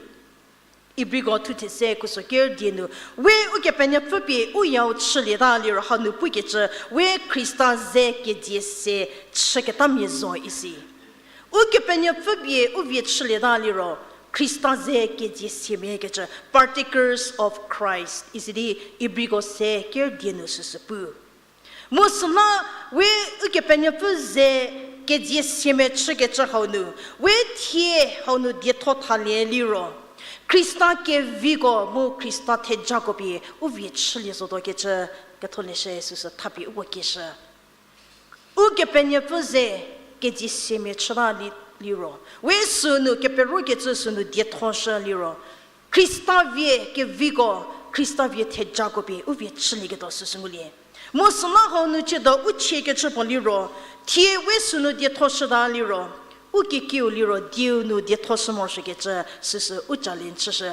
Ibriko thuthe se khuso ker die nu, we Ukepenuopfü pie u yau chülieta liro hanu pukecü, we Khrista ze kezie se chüketamia zo isi. Ukepenuopfü pie u vie chülieta liro, Khrista ze kezie semia kecü, partakers of Christ, isi di Ibriko se ker die nu süsü pu. Mu süla we Ukepenuopfü ze kezie semia chükecü hau nu, we thie hau nu dietho thalie liro, Khrista keviko mu Khrista thejako pie u vie chülie zotuokecü ketholeshü süsü thapie uko kieshü. Ukepenuopfü ze kezie semia chüta li-, liro, we sünu keperokecü sünu diethoshü liro, Khrista vie keviko, Khrista vie thejako pie u vie chülieketuo süsü ngulie. Mu süla hau nu chiedo u chiekecü puo liro, thie we sünu diethoshüta liro, u kekieu liro dieu nu diethoshü morosuokecü süsü u challenge chüshü.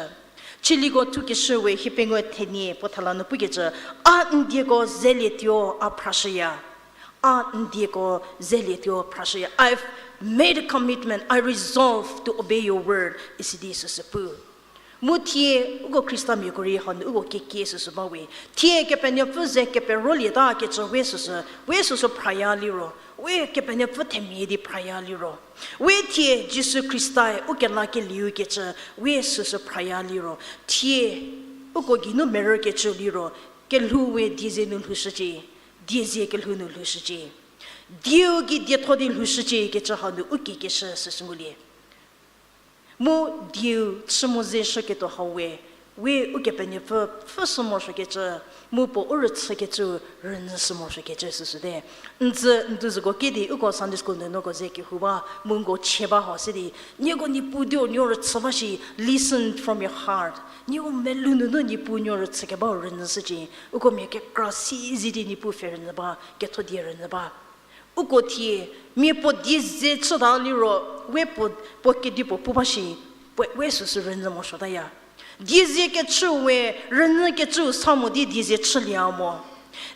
Chiliko thukeshü we hiepengou thenie puo thala nu pukecü, a n dieko zelietuo a phrashüya. A n dieko zelietuo phrashüya. I've made a commitment, I resolve to obey your word, isi di süsü pu. Mu thie, uko Khristamiako rei hanu uko kekie süsü ba we. Thie Kepenuopfü ze keperolietakecü we süsü, we süsü phraya liro, we Kepenuopfü themia di phraya liro, we thie Jisu Khrista-e u kelakelieu kecü we süsü phraya liro, thie uko geinu merükecü liro, kelhou we diezie nu lhoushücie, diezie kelhou nu lhoushücie. Dieu gei dietho di lhoushücie kecü hanu u kekeshü süsü ngulie. Mu dieu chü mo ze shüketuo hau we, we Ukepenuopfü pfhüshü morosuokecü, mu puo u rüchükecü rünyüshü morosuokecü süsüte. N dzü, n dzüko ki di uko Sunday school nunu ko ze kehou ba, mu nko chie ba hau si di, nieko Niepuu dieu nuo rüchü ba shi, listen from your heart. Nieko melou nunu Niepuu nuo rüchükebau rünyüshücie, uko mia kekra si zi di Niepuu pfhe rünyü ba, ketho die rünyü ba. Uko thie, mia puo diezie chüta liro, we puo, puo kedipuo pu ba shi, puoe we süsü rünyü morosuotaya. Diezie kechü we, rünyü kecüu sa mo di diezie chülie mo.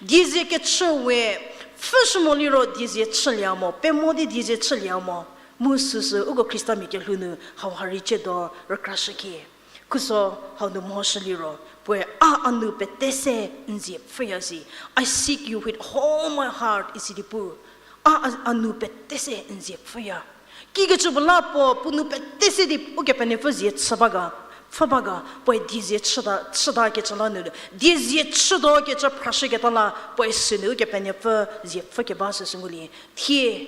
Diezie kechü we, pfhüshü mo liro diezie chülie mo, pemo di diezie chülie mo. Mu süsü uko Khristami kelhou nu hauha rei chiedo rükrashükie. Khuso hau nu mehoshü liro, puoe a a nou pete se n zie pfhüya si. I seek you with all my heart, isi di pu. A, a, a nou pete se n zie pfhüya. Kikecü puo la puo, puo nou pete se di Ukepenuopfü zie chü ba ga, pfhü ba ga, puoe diezie chüta, chüta kecü la nu, diezie chütuo kecü phrashüketa la, puoe sünu Ukepenuopfü zie pfhükeba süsü ngulie. Thie,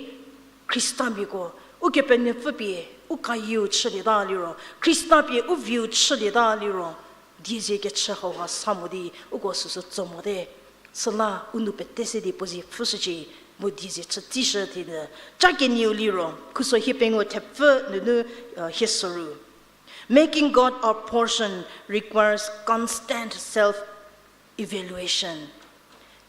Khristamiako, Ukepenuopfü pie, u kayieu chülieta liro, Khrista pie u vieu chülieta liro, diezie kechü hauha sa mo di, uko süsü tso mote. Süla u nou pete se di puo zie pfhüshücie, mu diezie chü tsishü thie nu. Ca kenieu liro, khuso hiepengou thepfü nunu, uh, hie soru. Making God our portion requires constant self-evaluation.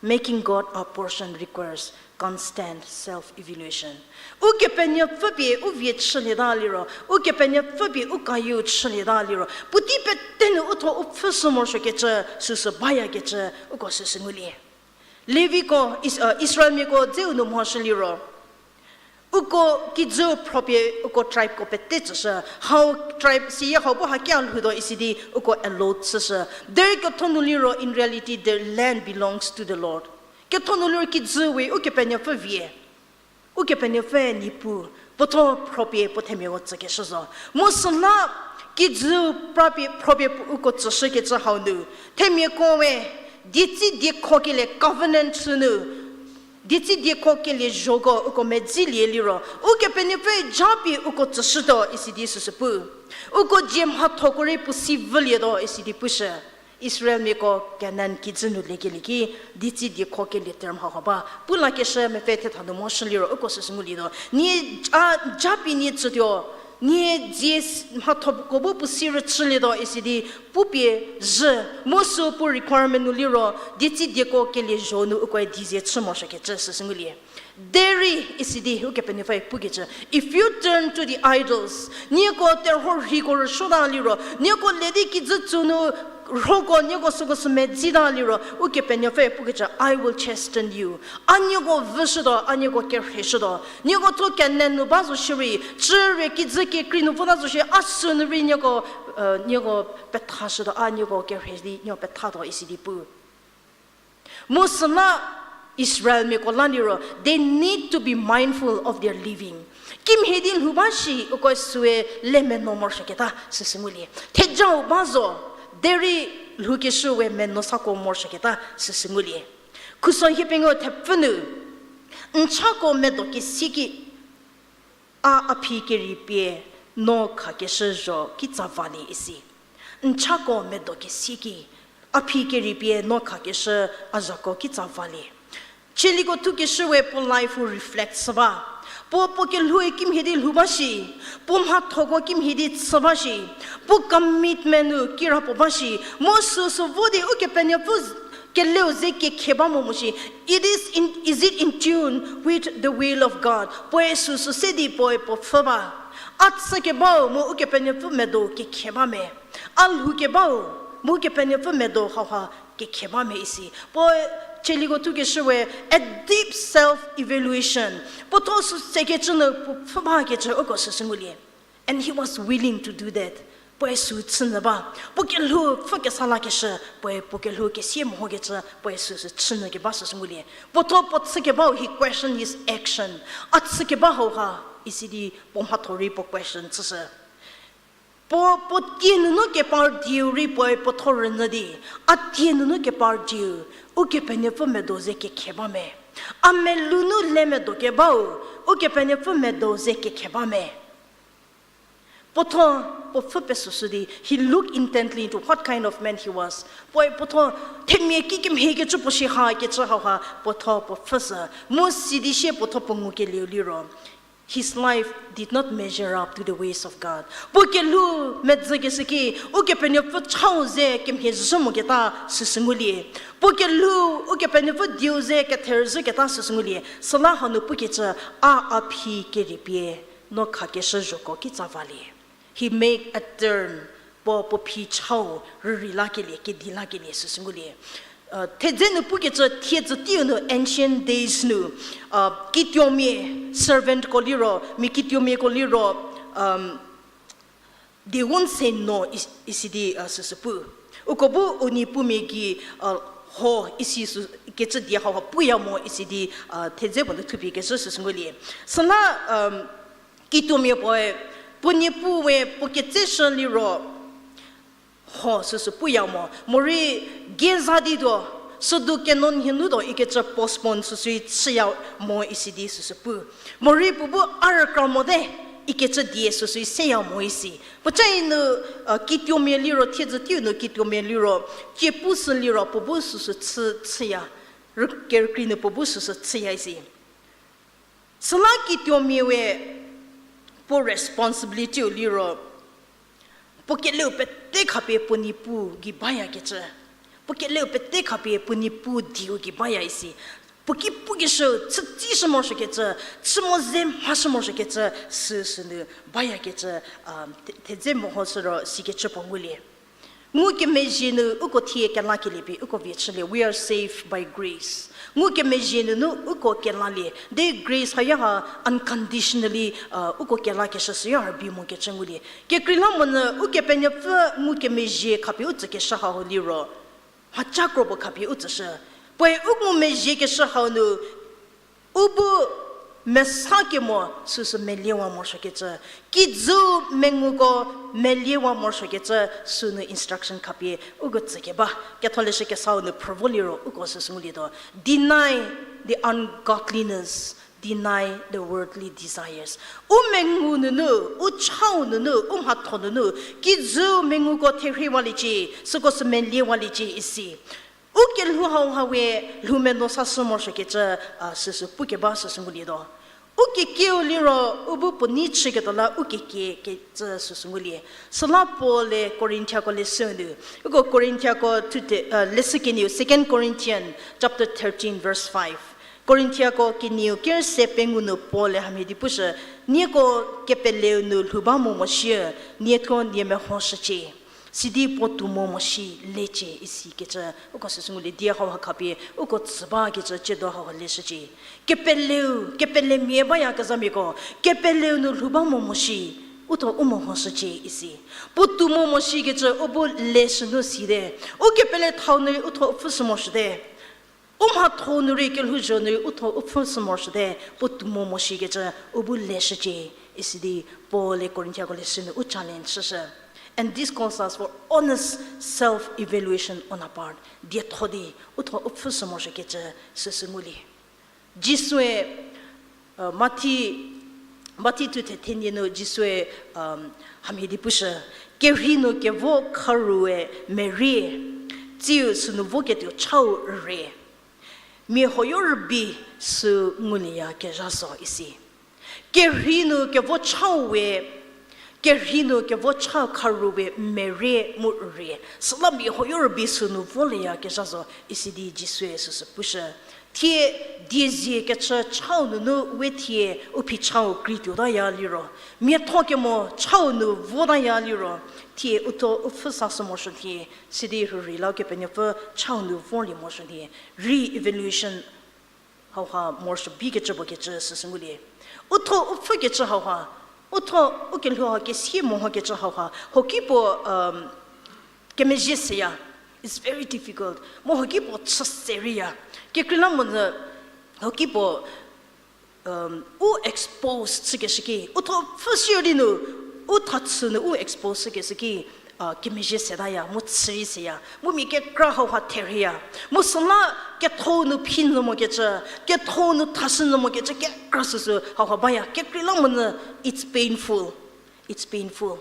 Making God our portion requires constant self-evaluation. Ukepenuopfü pie u vie chülieta liro, Ukepenuopfü pie u kayieu chülieta liro, puotei pete nu u tho u pfhüshü morosuokecü, süsü bayakecü, uko süsü ngulie. Leviko, Is-, uh, Israelmiako dzeu nu mehoshü liro, uko kijü phropie uko tribeko pete tsüshü, hau tribe siya hau bu hakia lhoutuo isi di uko allot chüshü. Derei ketho nu liro, in reality, the land belongs to the Lord. Ketho nu liro kijü we Ukepenuopfü vie. Ukepenuopfü Niepuu, puo tho phropie puo themiako tsükeshü zo. Mu süla kijü prapie, phropie uko tsüshükecü hau nu, themiako we, dietsi diekhokelie covenant chü nu, dietsi diekhokelie zhoko uko medzilie liro, Ukepenuopfü japie uko tsüshütuo isi di süsü pu. Uko dzie mhathoko rei puo si vülietuo isi di pushü. Israelmiako Kanan kijü nu lekelie ki, ditsi diekho kelie term hauha ba. Pu lakeshü mepfü thetha nu mo shü liro, uko süsü ngulietuo. Nie, a, japie nie tsütuo, nie dzie s-, mhathoko bu puo si rüchülietuo isi di, pupie zhü, mu sü puo requirement nu liro, ditsi diekho kelie zho nu ukoe dizie chü morosuokecü süsü ngulie. Derei isi di Ukepenuopfü pukecü, if you turn to the idols, nieko terhuo rhiko rüsuota liro, nieko le di kijü tsü nu rhoko nieko süko sü medzita liro, Ukepenuopfü pukecü, I will chasten you. A nieko vüshütuo, a nieko kerheishütuo. Nieko thuo Kanan nu ba zo shierei, chüre kijü kekrei nu vota zo shie, a sünu rei nieko, nieko pethashütuo, a nieko kerhei di nieko pethatuo isi di pu. Mu süla Israelmiako la liro, they need to be mindful of their living. Kimhie di lhou ba shi uko süe le meno morosuoketa süsü ngulie. Thejau ba zo, derei lhoukeshü we meno sako morosuoketa süsü ngulie. Khuso hiepengou thepfü nu, n chako medo kesie ki, a, a phi keripie no khakeshü zho kitsa valie isi. N chako medo kesie ki, a phi keripie no khakeshü a zhako kitsa valie. Chieliko thukeshü we puo life-u reflect chü ba. Puo, puo kelhoue kimhie di lhou ba shi, puo mhathoko kimhie di chü ba shi, puo commitment nu kirapuo ba shi, mu süsü vo di Ukepenuopfü keleu ze kekhe ba mo mo shi. It is in, is it in tune with the will of God? Puoe süsü se di puoe puo pfhü ba. A chükebau mu Ukepenuopfü medo kekhe ba me. A lhoukebau mu Ukepenuopfü medo hauha kekhe ba me isi. Puoe chieliko thukeshü we a deep self-evaluation. Puo thuo sü sekecü nu puo pfhü bakecü uko süsü ngulie. And he was willing to do that. Puoe sü chünyü ba. Puo kelhou pfhü kesa lakeshü, puoe puo kelhou kesie mehokecü, puoe süsü chünyü keba süsü ngulie. Puo thuo puo chükebau he questioned his action. A chükeba hauha, isi di puo mhatho rei puo question chüshü. Puo, puo tie nunu kepar dieu rei puoe puo thuo rünyü di, a tie nunu kepar dieu, Ukepenuopfü medo ze kekhe ba me. A melou nu le medo kebau, Ukepenuopfü medo ze kekhe ba me. Puo thuo, puo pfhü pesüshü di, he looked intently into what kind of man he was. Puoe puo thuo, themia kikemhiekecü puo shi hakecü hauha, puo thuo puo pfhüshü. Mu sidi sie puo thuo puo ngukelieu liro, his life did not measure up to the ways of God. Puo kelhou medzükeshü ki, Ukepenuopfü chau ze kemhie zhü moketa süsü ngulie. Puo kelhou, Ukepenuopfü dieu ze kethe zhüketa süsü ngulie. Süla hanu pukecü, a, a phi keripie no khakeshü zhoko kitsa valie. He make a turn, puo, puo phi chau rürei lakelie, kedi lakelie süsü ngulie. Thedze nu pukecü thiedzü teiu nu ancient days nu, kituomia servantko liro, mia kituomiako liro, they won't say no, isi di süsü pu. Uko bu u niepumia gei, ho isi sü kecü die hauha puya mo isi di, thedze puo nu thupie kezhü süsü ngulie. Süla, kituomia puoe, puo niepu we puo ketseshü liro, ho süsü puya mo. Morei gei za di tuo, südu keno nhie nu tuo ikecü postpone süsü chüya mo isi di süsü pu. Morei puo bu a rükra mote ikecü die süsü seya mo isi. Puoca nu, kituomia liro, thiedzü teiu nu kituomia liro, cie pu sü liro puo bu süsü chü, chüya. Rü-, kerükrie nu puo bu süsü chüya isi. Süla kituomia we puo responsibility-u liro, puo keleu pete khapie puo niepu gei bayakecü. Puo keleu pete khapie puo niepu dieu gei baya isi. Puo ki pukeshü, chütsishü morosuokecü, chü mo ze mhashü morosuokecü, süsü nu bayakecü, thedze mehoshü ro sikecü puo ngulie. Ngukemezhie nu uko thie kelakelie pie uko vie chülie, we are saved by grace. Ngukemezhie nunu uko kelalie, de grace haya ha unconditionally, uko kelakeshü süya rübei mokecü ngulie. Kekreilamonyü Ukepenuopfü ngukemezhie khapie u tsükeshü hau liro, mhaca kro puo khapie u tsüshü. Puoe u ngumezhiekeshü hau nu, u bu mesa kemo süsü meliewa morosuokecü, kijü menguko meliewa morosuokecü sünu instruction khapie uko tsükeba. Ketholeshü Kesau nu phrü vo liro uko süsü ngulietuo. Deny the ungodliness Deny the worldly desires. U mengu nunu, u chau nunu, u mhatho nunu, kijü menguko therhiewalie cie, süko sü meliewalie cie isi. U kelhou hau ha we lhou meno sashü morosuokecü, a, süsü pukeba süsü ngulietuo. U kekieu liro, u bu puo nei chüketuo la u kekie kecü süsü ngulie. Süla Paul-e Korinthiako leshü nu, uko Korinthiako thute, a, leshü kenieu, Second Corinthians chapter thirteen, verse five. Korinthiako kenieu kerüse pengou nu Paul-e hamhie di pushü, nieko kepeleu nu lhou ba mo moshie, nieko nie mehoshücie. Sidi puo tou mo moshi lecie isikecü, uko süsü ngulie, die hau ha khapie, uko tsü bakecü, ciedo hau ha leshücie. Kepeleu, kepelemia bayakezhamiako, kepeleu nu lhou ba mo moshi, u thuo u mehoshücie isi. Puo tou mo moshikecü, u bu leshü nu site. U kepele thau nu rei u thuo u pfhüshü morosuote. U mhatho nu rei kelhouzho nu rei u thuo u pfhüshü morosuote, puo tou mo moshikecü, u bu leshücie, isidi Paul-e Korinthiako leshü nu u challenge chüshü. And this calls us for honest self-evaluation on our part. Dietho di, u thuo u pfhüshü morosuokecü, süsü ngulie. Jisue, uh, Mathi, Mathi thuthe thenie nu Jisue, um, hamhie di pushü, kerhei nu kevo kharue merie, tsiu sünu voketuo chau rüre. Mia huoyo rübei sü ngulieyakezha zo isi. Kerhei nu kevo chau we, kerhei nu kevo chau kharue merie mu rüre. Süla mia huoyo rübei sünu volieyakezha zo isidi Jisue süsü pushü. Thie diezie kechü chau nunu we thie u phi chau kreituotaya liro, miatho kemo chau nu votaya liro, thie u thuo u pfhü sashü morosuo thie, sidi rürei la Ukepenuopfü chau nu vorlie morosuo thie, re-evaluation hauha morosuo bikecü puo kecü süsü ngulie. U thuo u pfhükecü hauha, u thuo u kelhou ha kesie mehokecü hauha, hoki puo, um, kemezhie seya. It's very difficult. Mu hoki puo chü se reiya. Kekreilamonyü hoki puo, um, u expose chükeshü ki, u thuo pfhüshü di nu, u thachü nu u expose chükeshü ki, a, kemezhie setaya, mu chü rei seya, mu mia kekra hauha therhieya, mu süla ketho nu phi nyü mokecü, ketho nu thashü nyü mokecü kekra süsü hauha baya, kekreilamonyü, it's painful. It's painful.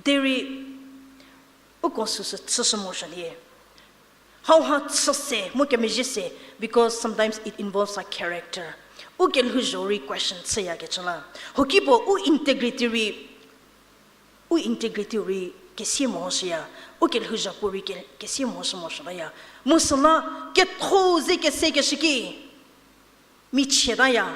Derei, uko süsü chüshü morosuo thie. Hauha chü se, mu kemezhie se, because sometimes it involves our character. U kelhouzho rei question chüyakecü la. Hoki puo u integrity rei, u integrity rei kesie mehoshüya, u kelhouzho puo rei ke-, kesie mehoshü morosuo baya. Mu süla ketho ze kesekeshü ki, michietaya,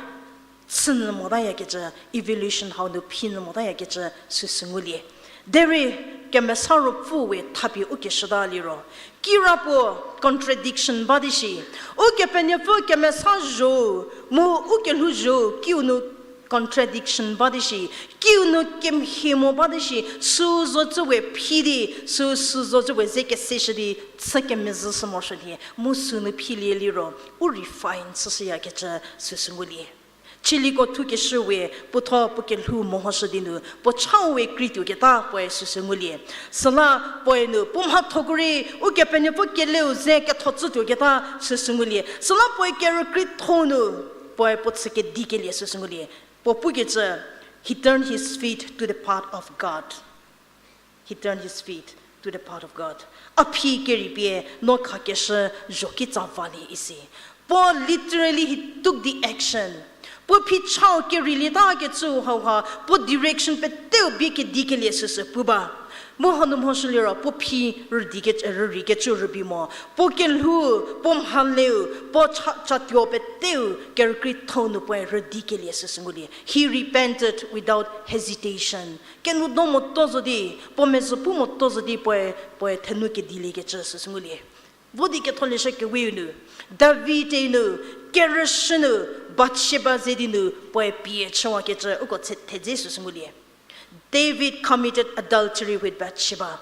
chünyü motayakecü, evaluation hau nu phi nyü motayakecü süsü ngulie. Derei, Kemesa Ruopfü we thapie u keshüta liro, kirapuo contradiction ba di shi, Ukepenuopfü kemesa zho, mu u kelhouzho, kiu nu contradiction ba di shi, kiu nu kemhie mo ba di shi, sü zocü we phi di, sü, sü zocü we ze keseshü di, chü kemezhüshü morosuo thie, mu sünu philie liro, u refine chüshüyakecü süsü ngulie. Chiliko thukeshü we puotho puo kelhou mehoshü di nu, puo chau we kreituoketa puoe süsü ngulie. Süla puoe nu, puo mhathoko rei, Ukepenuopfü keleu ze ketho tsütuoketa süsü ngulie. Süla puoe kerükrietho nu, puoe puo chü kedikelie süsü ngulie. Puo pukecü, he turned his feet to the path of God. He turned his feet to the path of God. A phi kerei pie no khakeshü zho kitsa valie isi. Puo literally he took the action. Puo phi chau kerei lietakecü hauha, puo direction peteu bie kedikelie süsü pu ba. Mu hanu mhoshü liro, puo phi rüdi ke-, rürei kecü rübei mo. Puo kelhou, puo mhaleu, puo cha-, chatuo peteu kerükrietho nu puoe rüdikelie süsü ngulie. He repented without hesitation. Kenoudon motuo zo di, puo mezhü pu motuo zo di puoe, puoe thenu kediliekecü süsü ngulie. Vo di Ketholeshü Kewe-u nu, David-e nu, kerüshü nu, Bathsheba ze di nu, puoe pie chüwakecü uko the-, thedze süsü ngulie. David committed adultery with Bathsheba.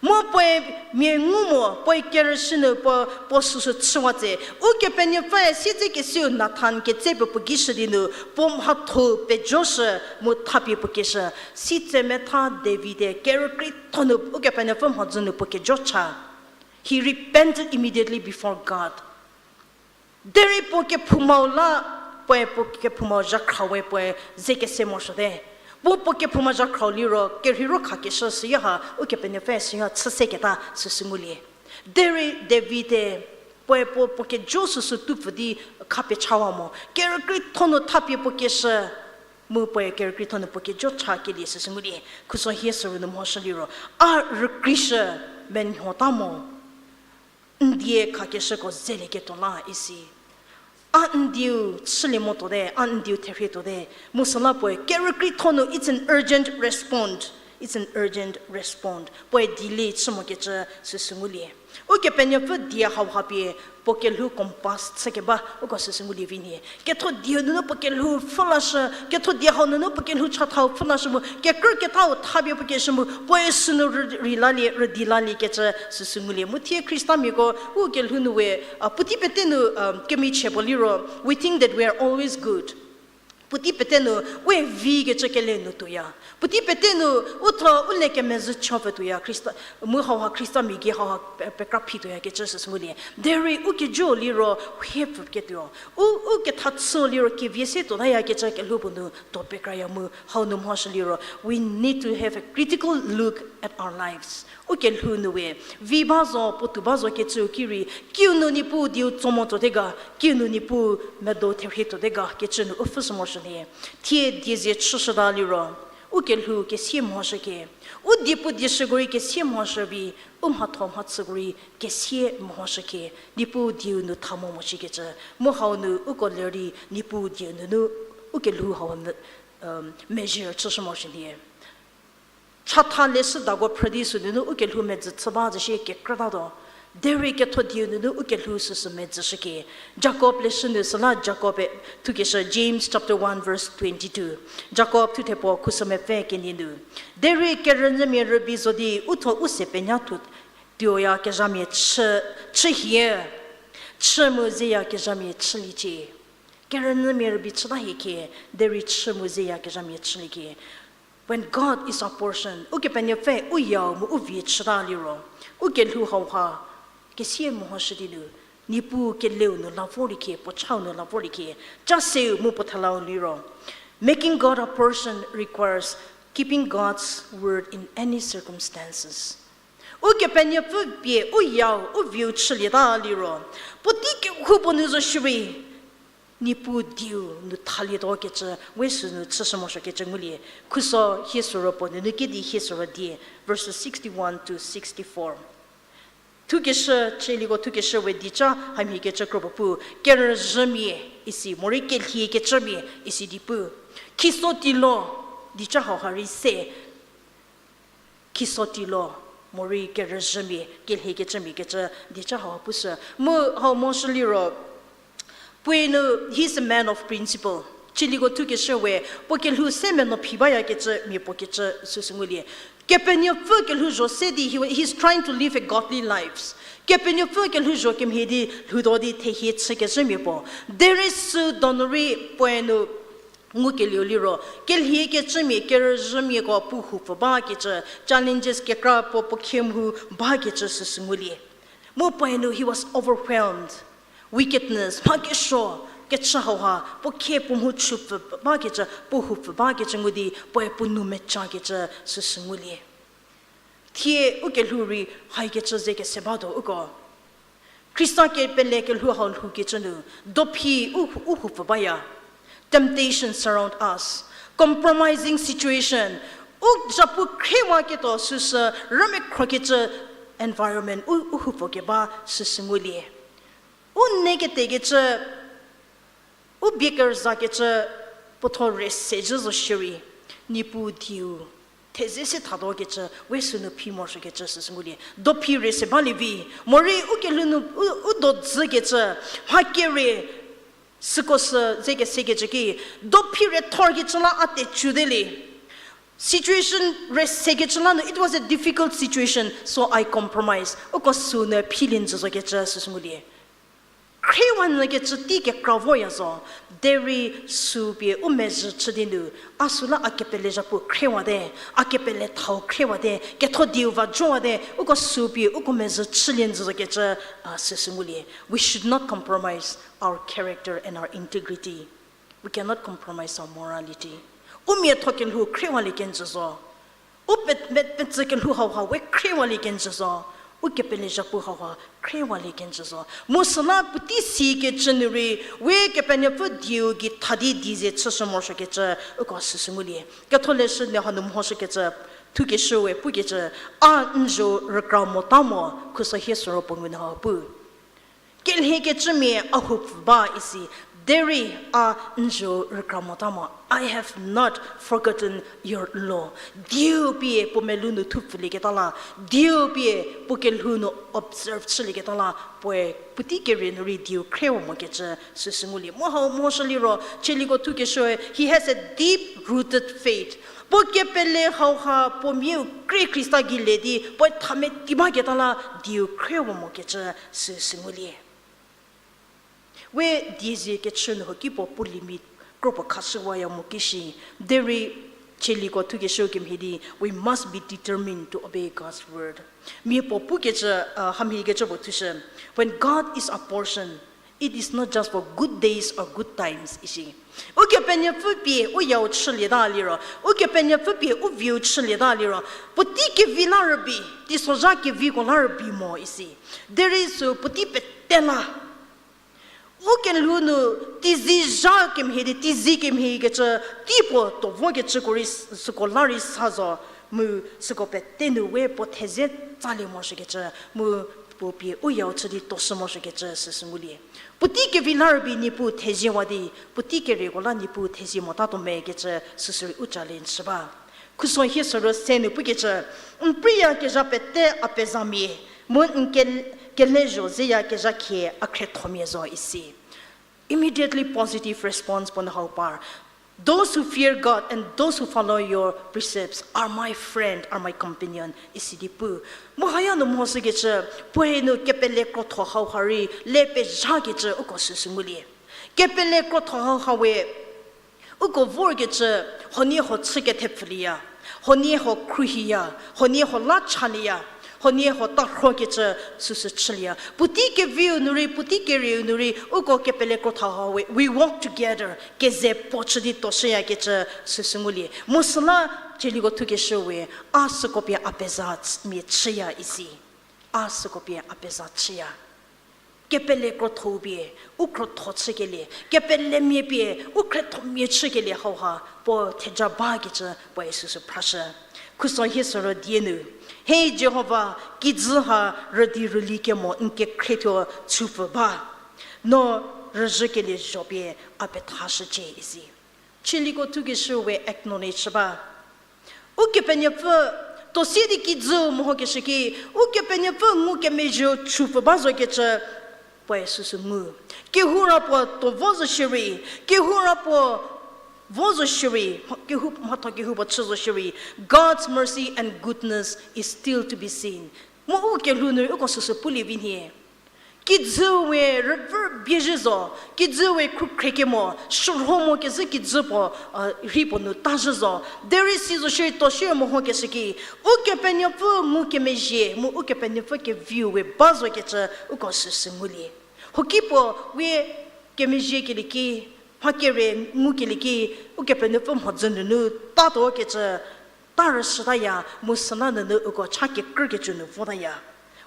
Mu puoe mia ngu mo, puoe kerüshü nu puo, puo süsü chüwa tse. Ukepenuopfüe siedzekesiu Nathan ketse pie puo gei shü di nu, puo mhatho pejoshü mu thapie puo keshü. Sitse metha David-e kerükrietho nu Ukepenuopfü mhodzü nu puo kejo cha. He repented immediately before God. Derei puo kephoumau la, Puoe puo kephouma zhakhra we puoe ze kese morosuote. Puo puo kephouma zhakhra liro kerheiro khakeshü süya ha Ukepenuopfü süya chü seketa süsü ngulie. Derei David-e puoe puo puo kejo süsü tupfü di khapechawa mo. Kerükrietho nu thapie puo keshü, mu puoe kerükrietho nu puo kejo cha kelie süsü ngulie. Khuso hie süru nu mhoshü liro, a rükrishü menhota mo. N die khakeshüko zelieketuo la isi. A n dieu chülie motuote, a n dieu therhietuote. Mu süla puoe kerükrietho nu, it's an urgent respond. It's an urgent respond. Puoe delay chü mokecü süsü ngulie. Ukepenuopfü die hauha pie puo kelhou compass chükeba uko süsü ngulie vi nhie. Ketho dieu nunu puo kelhou pfhü lashü, ketho die hau nunu puo kelhou chathau pfhü lashü mu, kekrü kethau thapie puo keshü mu, puoe sünu rü-, rei lalie, rüdi laliekecü süsü ngulie. Mu thie Khristamiako u kelhou nu we, a, puotei pete nu, um, kemichie puo liro, we think that we are always good. Puotei pete nu we vikecü kele nu tuoya. Puotei pete nu u tho u le kemezhü chopfü tuoya. Khrista, mu hauha Khristamia gei hauha pe-, pekra phi tuoyakecü süsü ngulie. Derei u kejo liro hie pfüketuo. U, u ketha chü liro kevie se tuotayakecü kelhou puo nu tuo pekraya mu hau nu mhoshü liro, we need to have a critical look at our lives. U kelhou nu we, vi ba zo, puotou ba zo kecüu ki rei, kiu nu Niepuu dieu tso mo tuote ga, kiu nu Niepuu medo therhie tuote ga kecü nu u pfhüshü morosuo nhie. Thie die ze chüshüta liro, u kelhou kesie mhoshü ke. U diepu dieshüko rei kesie mhoshü vi, u mhatho mhachüko rei kesie mhoshü ke. Niepuu dieu nu tha mo mo shikecü. Mu hau nu uko ler di Niepuu dieu nunu u kelhou hau me-, um, measure chüshü morosuo nhie. Chatha leshüdako phrü di sünunu u kelhou medzü chü ba zhü shie kekrütatuo. Derei ketho dieu nunu u kelhou süsü medzüshü ke. Jakob leshü nu süla Jakob-e thukeshü James chapter one verse twenty-two. Jakob thuthe puo khuso mepfü kenie nu. Derei kerünyümia rübei zo di u tho u se penya thu tuoyakezhamia chü, chü hie. Chü mu zeyakezhamia chüliecie. Kerünyümia rübei chüta hie ke, derei chü mu zeyakezhamia chülie ke. When God is our portion, Ukepenuopfü u yau mu u vie chüta liro, u kelhou hauha kesie mehoshü di nu, Niepuu keleu nu la vorlie ke, puo chau nu la vorlie ke, cha seu mu puo thelau liro. Making God our portion requires keeping God's word in any circumstances. Ukepenuopfü pie u yau u vieu chülieta liro, puotei kehoupuo nu zo shierei, Niepuu dieu nu thalietuo kecü, we sünu chüshü morosuokecü ngulie. Khuso hie süro puo nunu kedi hie süro die, verses sixty-one to sixty-four. Thukeshü, Tsaliko thukeshü we dieca hamhiekecü kro puo pu, kerüzhümia isi, morei kelhiekecümia isi di pu. Khisotilo, dieca hauha rei se. Khisotilo, morei kerüzhümia, kelhiekecümia kecü dieca hauha pushü. Mu hau mhoshü liro, puoe nu, he's a man of principle. Tsaliko thukeshü we, puo kelhou se menuo phi bayakecü mia puo kecü süsü ngulie. Kepenuopfü kelhouzho se di, he, he's trying to live a godly lives. Kepenuopfü kelhouzho kemhie di lhoutuo di thehie chükecümia puo. Derei sü donu rei puoe nu ngukelieu liro, kelhiekecümia, kerüzhümiako puo houpfü bakecü, challenges kekra puo puo khie mhu bakecü süsü ngulie. Mu puoe nu he was overwhelmed. Wickedness, mha kesuo, kechü hauha, puo khie puo mhu chupfü bakecü, puo houpfü bakecü ngu di, puoe puo nou mecakecü süsü ngulie. Thie u kelhou rei haikecü ze kese batuo uko. Khrista kepele kelhou hau lhoukecü nu, dophi u, u houpfü baya. Temptation surround us. Compromising situation. U zhapu khriewaketuo süsü rümekhokecü environment u, u houpfü keba süsü ngulie. U neketekecü, u bie kerüzakecü, puotho re sejü zo shierei, Niepuu dieu theze se thatuokecü, we sünu phi morosuokecü süsü ngulie. Dophi re se balie vi, morei u kelhou nu u, u do dzükecü, mha kere süko sü ze kesekecü ki, dophi re thorkecü la a tecüde le. Situation re sekecü la nu, it was a difficult situation, so I compromise. Uko sünu philie njü zokecü süsü ngulie. Khriewa nyükecü tei kekra voya zo, derei sü pie u mezhü chü di nu, a süla a kepele zhapu khriewate, a kepele thau khriewate, ketho dieu va jowate, uko sü pie uko mezhü chülie njü zokecü, a, süsü ngulie. We should not compromise our character and our integrity. We cannot compromise our morality. U miatho kelhou khriewalie kenjü zo. U pe-, pe-, petsü kelhou hauha we khriewalie kenjü zo. U kepele zhapu hauha khriewalie kenjü zo. Mu süla puotei sikecü nu rei, we Kepenuopfü dieu gei tha di dieze chüshü morosuokecü, uko süsü ngulie. Ketholeshü nu hanu mhoshükecü, thukeshü we pukecü, a n zho rükra mota mo, khuso hie soro puo ngu nu ha pu. Kelhiekecümia a hope ba isi, derei a n zho rükra mota mo. I have not forgotten your law. Dieu pie puo melou nu thupfülieketa la, dieu pie puo kelhou nu observe chülieketa la, puoe puotei kerie nu rei dieu khriewa mokecü süsü ngulie. Mu hau mhoshü liro, Cheliko thukeshüe, he has a deep rooted faith. Puo kepele hauha puo miau krie Khrista gei le di, puoe thameti baketa la dieu khriewa mokecü süsü ngulie. We diezie kechü nu hoki puo puo limit kro puo khashüwaya mo kishi, derei Cheliko thukeshü kemhie di, we must be determined to obey God's word. Mia puo pukecü, hamhiekecü puo thushü, when God is our portion, it is not just for good days or good times, isi. Ukepenuopfü pie u yau chülieta liro, Ukepenuopfü pie u viu chülieta liro, puotei kevi la rübei, teisozha keviko la rübei mo isi. Derei sü puotei pete la u kelhou nu teizie zha kemhie di teizie kemhiekecü, tei puo tuo vokecüko rei s-, süko la rei sa zo, mu süko pete nu we puo thezie tsalie morosuokecü, mu puo pie u yau chü di tuoshü morosuokecü süsü ngulie. Puotei kevi la rübei Niepuu theziewa di, puotei kerieko la Niepuu thezie motatuo mekecü süsü rei u challenge chü ba. Khuso hie sürü se nu pukecü, n preiyakezha pete a pezhamia, mu n ke-, kelezho zeyakezha khie a khriethomia zo isi. Immediately positive response puo nu hau par. Those who fear God and those who follow your precepts are my friend, are my companion, isi di pu. Mu haya nu mhoshükecü, puoe nu kepele krotho hauha rei le pezhakecü uko süsü ngulie. Kepele krotho hauha we uko vorkecü, huoniehuo chü kethepfülieya, huoniehuo khruohiya, huoniehuo la chalieya, huoniehuo tarhokecü süsü chülieya. Puotei keviu nu rei, puotei kerieu nu rei, uko kepele krotho hauha we, we walk together, keze puo chü di tuoshüyakecü süsü ngulie. Mu süla Cheliko thukeshü we, a süko pie a pezha ts-, mia chüya isi. A süko pie a pezha chüya. Kepele krotho pie u krotho chükelie, kepelemia pie u khriethomia chükelie hauha puo theja bakecü puoe süsü phrashü. Khuso hie sürü die nu, he Jihova, kijü ha rüdi rüli kemo n kekhriethuo chupfü ba. No rüzhükelie zho pie a pethashücie isi. Cheliko thukeshü we acknowledge ba. Ukepenuopfü, tuo sie di kijüu mehokeshü ki, Ukepenuopfü ngukemezhieu chupfü ba zokecü, puoe süsü ngu. Kehoura puo tuo vo zo shierei, kehoura puo vo zo shierei, mha-, kehou, mhatho kehoupuo chü zo shierei, God's mercy and goodness is still to be seen. Mu u kelhou nu rei uko süsü pulie vi nhie. Kijüu we rüvü biezhü zo, kijüu we khrükhrie kemo, shürho mo kezhü kijü puo, rhi puo nu ta zhü zo. Derei si zo shierei tuo shierei mehokeshü ki, Ukepenuopfü ngukemezhie, mu Ukepenuopfü keviu we ba zokecü uko süsü ngulie. Huoki puo we kemezhiekelie ki, mha kere ngukelie ki, Ukepenuopfü mhodzü nunu tatuokecü, ta rüshütaya, mu süla nunu uko cha kekrükecü nu votaya.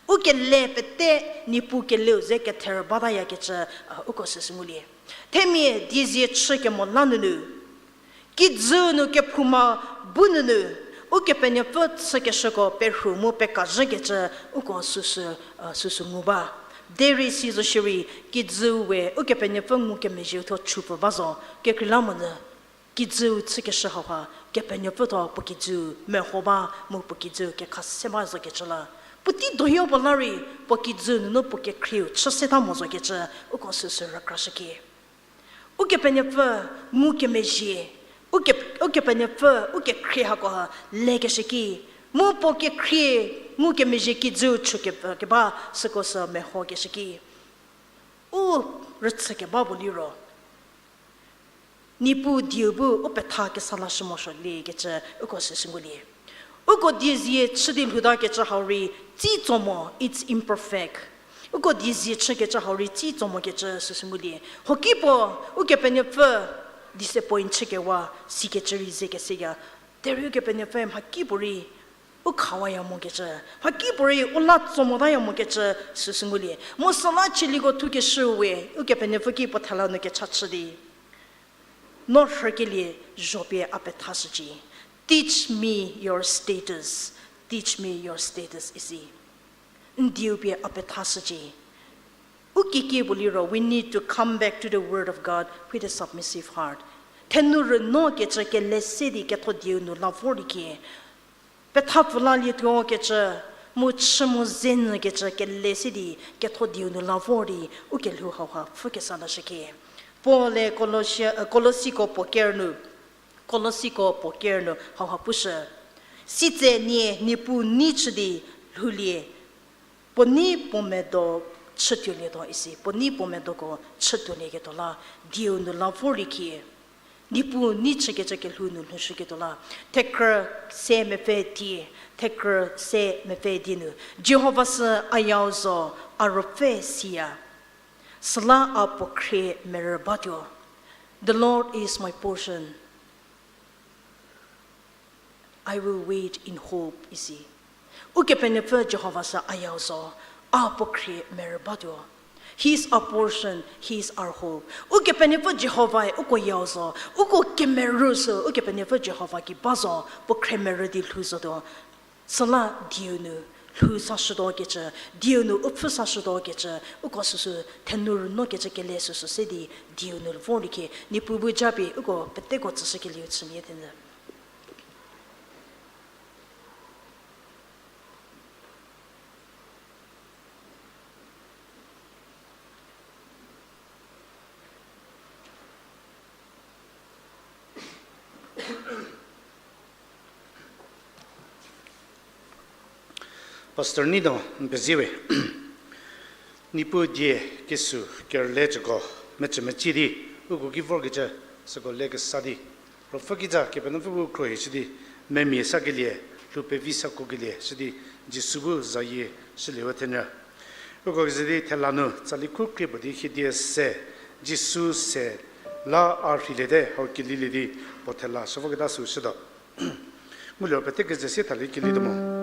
U kele pete Niepuu keleu ze ketherü batayakecü, uko süsü ngulie. Themia diezie chü kemo la nunu, kijüu nu kephouma bu nunu, Ukepenuopfü chükeshüko perhu mu pekazhükecü uko süsü, süsü ngu ba. Derei si zo shierei, kijüu we Ukepenuopfü ngukemezhieu thuo chupfü ba zo, kekreilamonyü, kijüu chükeshü hauha, Kepenuopfü thuo puo kijüu meho ba mu puo kijüu kekhase ba zokecü la. Puotei doyo puo la rei, puo kijüu nunu puo kekhrieu chü seta mo zokecü, uko süsü rükrashükie. Ukepenuopfü ngukemezhie, uke-, Ukepenuopfü ukekhrie hakoha lekeshü ki, mu puo kekhrie ngukemezhie kijüu chü ke-, keba süko sü mehokeshü ki. U rüchü keba puo liro, Niepuu dieu bu u petha kesa lashü morosuoliekecü uko süsü ngulie. Uko diezie chü di lhoutakecü hau rei tsitso mo, it's imperfect. Uko diezie chükecü hau rei tsitso mokecü süsü ngulie. Huoki puo, Ukepenuopfü disappoint chükewa, sikecü rei ze keseya. Derei Ukepenuopfü mhakipuorei u khawaya mokecü, mhakipuorei u la tso motaya mokecü süsü ngulie. Mu süla chieliko thukeshüu we, Ukepenuopfü ki puo thela nu kecha chü di, no rhükelie zho pie a pethashücie. Teach me your status. Teach me your status, isi. N dieu pie a pethashücie. U kiekie puo liro, we need to come back to the word of God with a submissive heart. Thenu rüno kecü kele se di ketho dieu nu la vor di kie. Pethapfü lalietuo kecü, mu chü mu ze nyü kecü kele se di ketho dieu nu la vor di, ukelhou hauha pfhükesa lashükie. Paul-e Kolosia-, Kolosiko puo ker nu, Kolosiko puo ker nu hauha pushü. Sitse nie Niepuu nei chü di lhoulie, puo nei puo medo chütuolietuo isi, puo nei puo medoko chütuolieketuo la, dieu nu la vor di kie. Niepuu nei chükecü kelhou nu lhoushüketuo la, thekrü se mepfü die, thekrü se mepfü die nu, Jihova sü a yau zo, a ruopfü siya. Süla a puo khrie merü batuo. The Lord is my portion. I will wait in hope, isi. Ukepenuopfü Jihova sü a yau zo, a puo khrie merü batuo. He is our portion, He is our hope. Ukepenuopfü Jihovae uko yau zo, uko kemerü sü Ukepenuopfü Jihova ki ba zo, puo khrie merü di lhou zotuo. Süla dieu nu lhou sashütuo kecü, dieu nu u pfhü sashütuo kecü, uko süsü thenu rüno kecü kele süsü se di dieu nu vor di kie, Niepuu bu japie uko peteko tsüshükelieu chülie thenyü. Pastor Nido, n pezie we. Niepuu die kesu kerüle cüko mecü mecie di, uko ki vorkecü süko le kesa di, ruopfü kitsa Kepenuopfü bu khruohi shü di, memia sakelie, lhou pevi sakuokelie shü di, Jisu bu zayie shülie we thenyü. Uko keze di thela nu tsali khu krie puo di hiedie se, Jisu se, la a rheiliete, hau kelilie di, puo thela shü voketa sü shütuo. Ngulie pete keze sie thali kelietuo mo.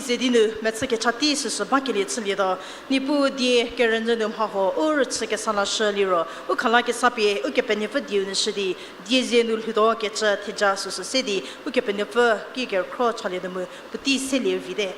Ze di nu mechü kecha tei süsü bakelie chülietuo. Niepuu die kerünyü nu mha huo u rüchü kesa lashü liro, u khala kesa pie Ukepenuopfü dieu nu shü di, die ze nu lhoutuo kecü theja süsü se di, Ukepenuopfü ki kerükhro chalie nu mu puotei selie vite.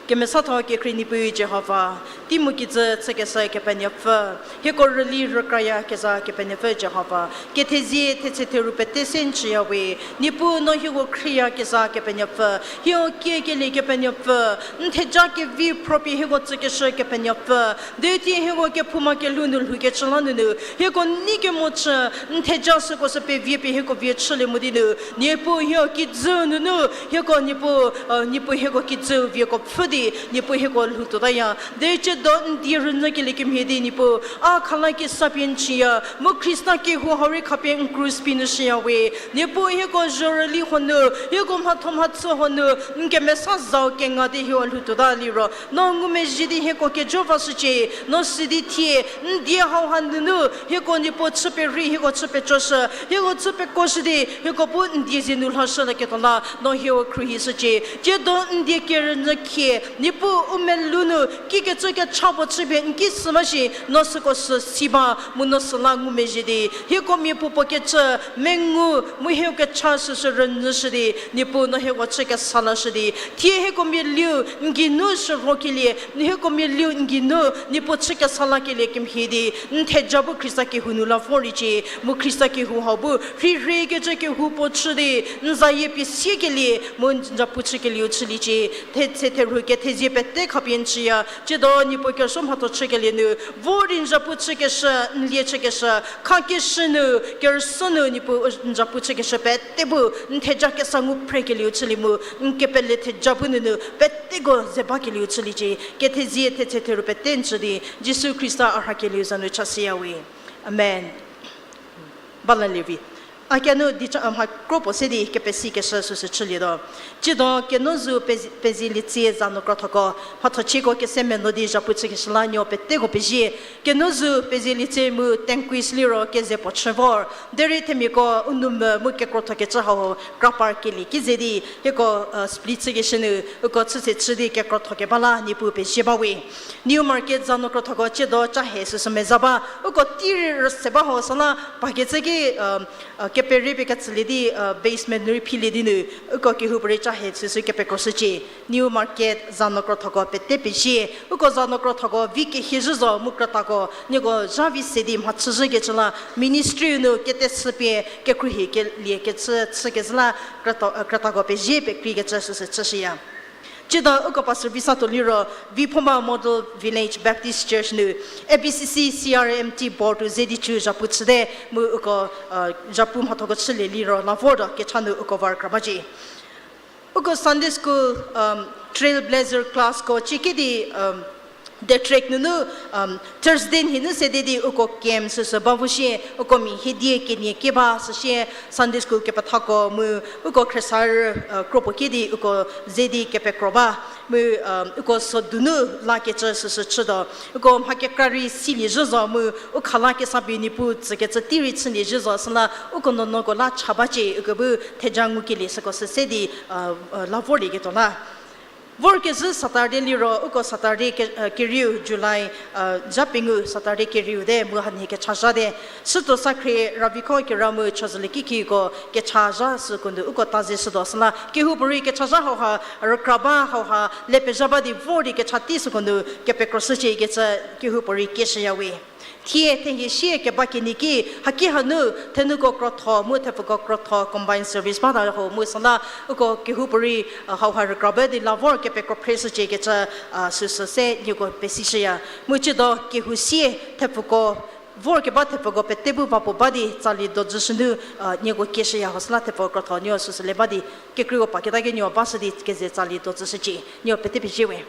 Kemesatho kekhrie Niepuu Jihova, tei mu kijü chükeshü Kepenuopfü, hieko rüli rükraya kezha Kepenuopfü Jihova, kethezie thetse theru pete se n tsüya we. Niepuu, no hieko khrieya kezha Kepenuopfü, hieko kiekelie Kepenuopfü, n theja kevi phropie hieko tsükeshü Kepenuopfü, derei hieko kephouma kelhou nu lhoukecü la nunu hieko nei kemo chü, n theja süko sü pevie pie hieko vie chülie mo di nu, Niepuu hieko kijü nunu, hieko Niepuu, Niepuu hieko kijü vieko pfhü di Niepuu hieko lhoutuotaya. Derei tsiedo n die rünyükelie kemhie di Niepuu, a khala kesa pie n tsüya, mu Khrista kehou hau rei khapie n krus pie nu shüya we. Niepuu hieko zhorüli huo nu, hieko mhatho mhachü huo nu, n kemesa zau kenga di hieko lhoutuota liro, no ngumezhie di hieko kejo vashücie, no sidi thie, n die hauha nunu, hieko Niepuu chü perhei, hieko chü pecoshü, hieko chü pekoshü di, hieko bu n die ze nu lhashü laketuo la, no hieko khruohishücie. Tsiedo n die kerünyü khie, Niepuu u melou nu, kikecü kecha puo chüpie n ki sü ba shi, no süko sü si ba, mu no süla ngumezhie di, hieko mia puopuo kecü, mengu, mu hieko kecha süsü rünyüshü di, Niepuu no hieko chü kesa lashü di, thie hieko mialiu n geinu shürhokelie, hieko mialiu n geinu Niepuu chü kesa lakelie kemhie di, n theja bu Khrista kehou nu la vorliecie, mu Khrista kehou hau bu rheirheikecü kehou puo chü di, n zayie pie siekelie, mu n zapu chükelieu chüliecie, thetse therhu kethezie pete khapie n tsüya, tsiedo Niepuu kerüsuo mhatho chükelie nu, vor di n zapu chükeshü, n lie chükeshü, khakeshü nu, kerüsuo nu Niepuu n zapu chükeshü pete bu, n theja kesa ngu phrekelieu chülie mu, n kepele theja bu nunu, peteko ze bakelieu chüliecie, kethezie thetse theru pete n tsü di, Jisu Khrista a rhakelieu za nu chashüya we. Amen. Balalie vi. A kenu di cha, mha kro puo se di kepesikeshü süsü chülietuo. Tsiedo kenozu pezi-, pezielietsie za nu krothoko, mhathochieko kese meno di zapu chükeshü la nuo peteko pezie. Kenozu pezielietsie mu ten quiz liro keze puo chü vor. Derei themiako u nou mvü mu kekrothokecü hau krapar kelie ki ze di, hieko, split chükeshü nu, uko chüse chü di kekrothokeba la Niepuu pezie ba we. New Market za nu krothoko tsiedo cha he süsü meza ba, uko tei rei rüse ba hau süla, pakecü ki, keperei pie ketsülie di, basement nu rei philie di nu, uko kehoupuorei cha he süsü kepekroshücie. New Market za nu krothoko pete pezie, uko za nu krothoko vi kehie zhü zo mu krütako, nieko zha vi se di mhachü zhükecü la, ministry nu keteshü pie kekhruohi kelie kechü chükezhü la, krüta-, krütako pezie pekreikecü süsü chüshüya. Tsiedo uko pastor visa tuo liro, Viphoma Model Village Baptist Church nu, A B C C C R M T board-u ze di chü zapu chüte, mu uko, zapu mhathoko chülie liro la vortuo kecha nu uko var kra bacie. Uko Sunday school, Trailblazer classko chiki di, Dethrek nunu, Thursday nhie nu sede di uko camp süsü ba vo shie, uko mia hiedie kenie ki ba süsie, Sunday school kepethako mu, uko khriesarü, kropuo ki di uko ze di kepekro ba. Mu, uko sodunu lakecü süsü chütuo. Uko mha kekra rei silie zhü zo mu, u khala kesa pie Niepuu tsükecü tei rei chülie zhü zo süla, uko nuonuoko la cha bacie, uko bu theja ngukelie süko sü se di, la vorlieketuo la. Vorkezhü Saturday liro, uko Saturday ke-, kerieu July, zha pengou Saturday kerieu te mu hanhie kechazha te. Sütuo sakhrie Ravikho Kera mu Chozüliekikiko kechazha süko nu uko ta ze shütuo süla, kehoupuorei kechazha hauha rükra ba hauha le pezha ba di vor di kecha tei süko nu kepekroshücie kecü kehoupuorei kieshüya we. Thie thehie sie keba kenie ki, haki hanu, thenuko krotho mu thepfuko krotho combined service bata ho mu süla, uko kehoupuorei, hauha rükra ba di la vor kepekro phreshücie kecü, süsü se nieko pesishüya. Mu tsiedo kehou sie thepfuko, vorkeba thepfuko pete bu va puo ba di tsali dojüshü nu, nieko kieshüya ho süla thepfuko krotho nuo süsü le ba di, kekreiko pa keta ki nuo ba shü di keze tsali dojüshücie, nuo pete pezie we.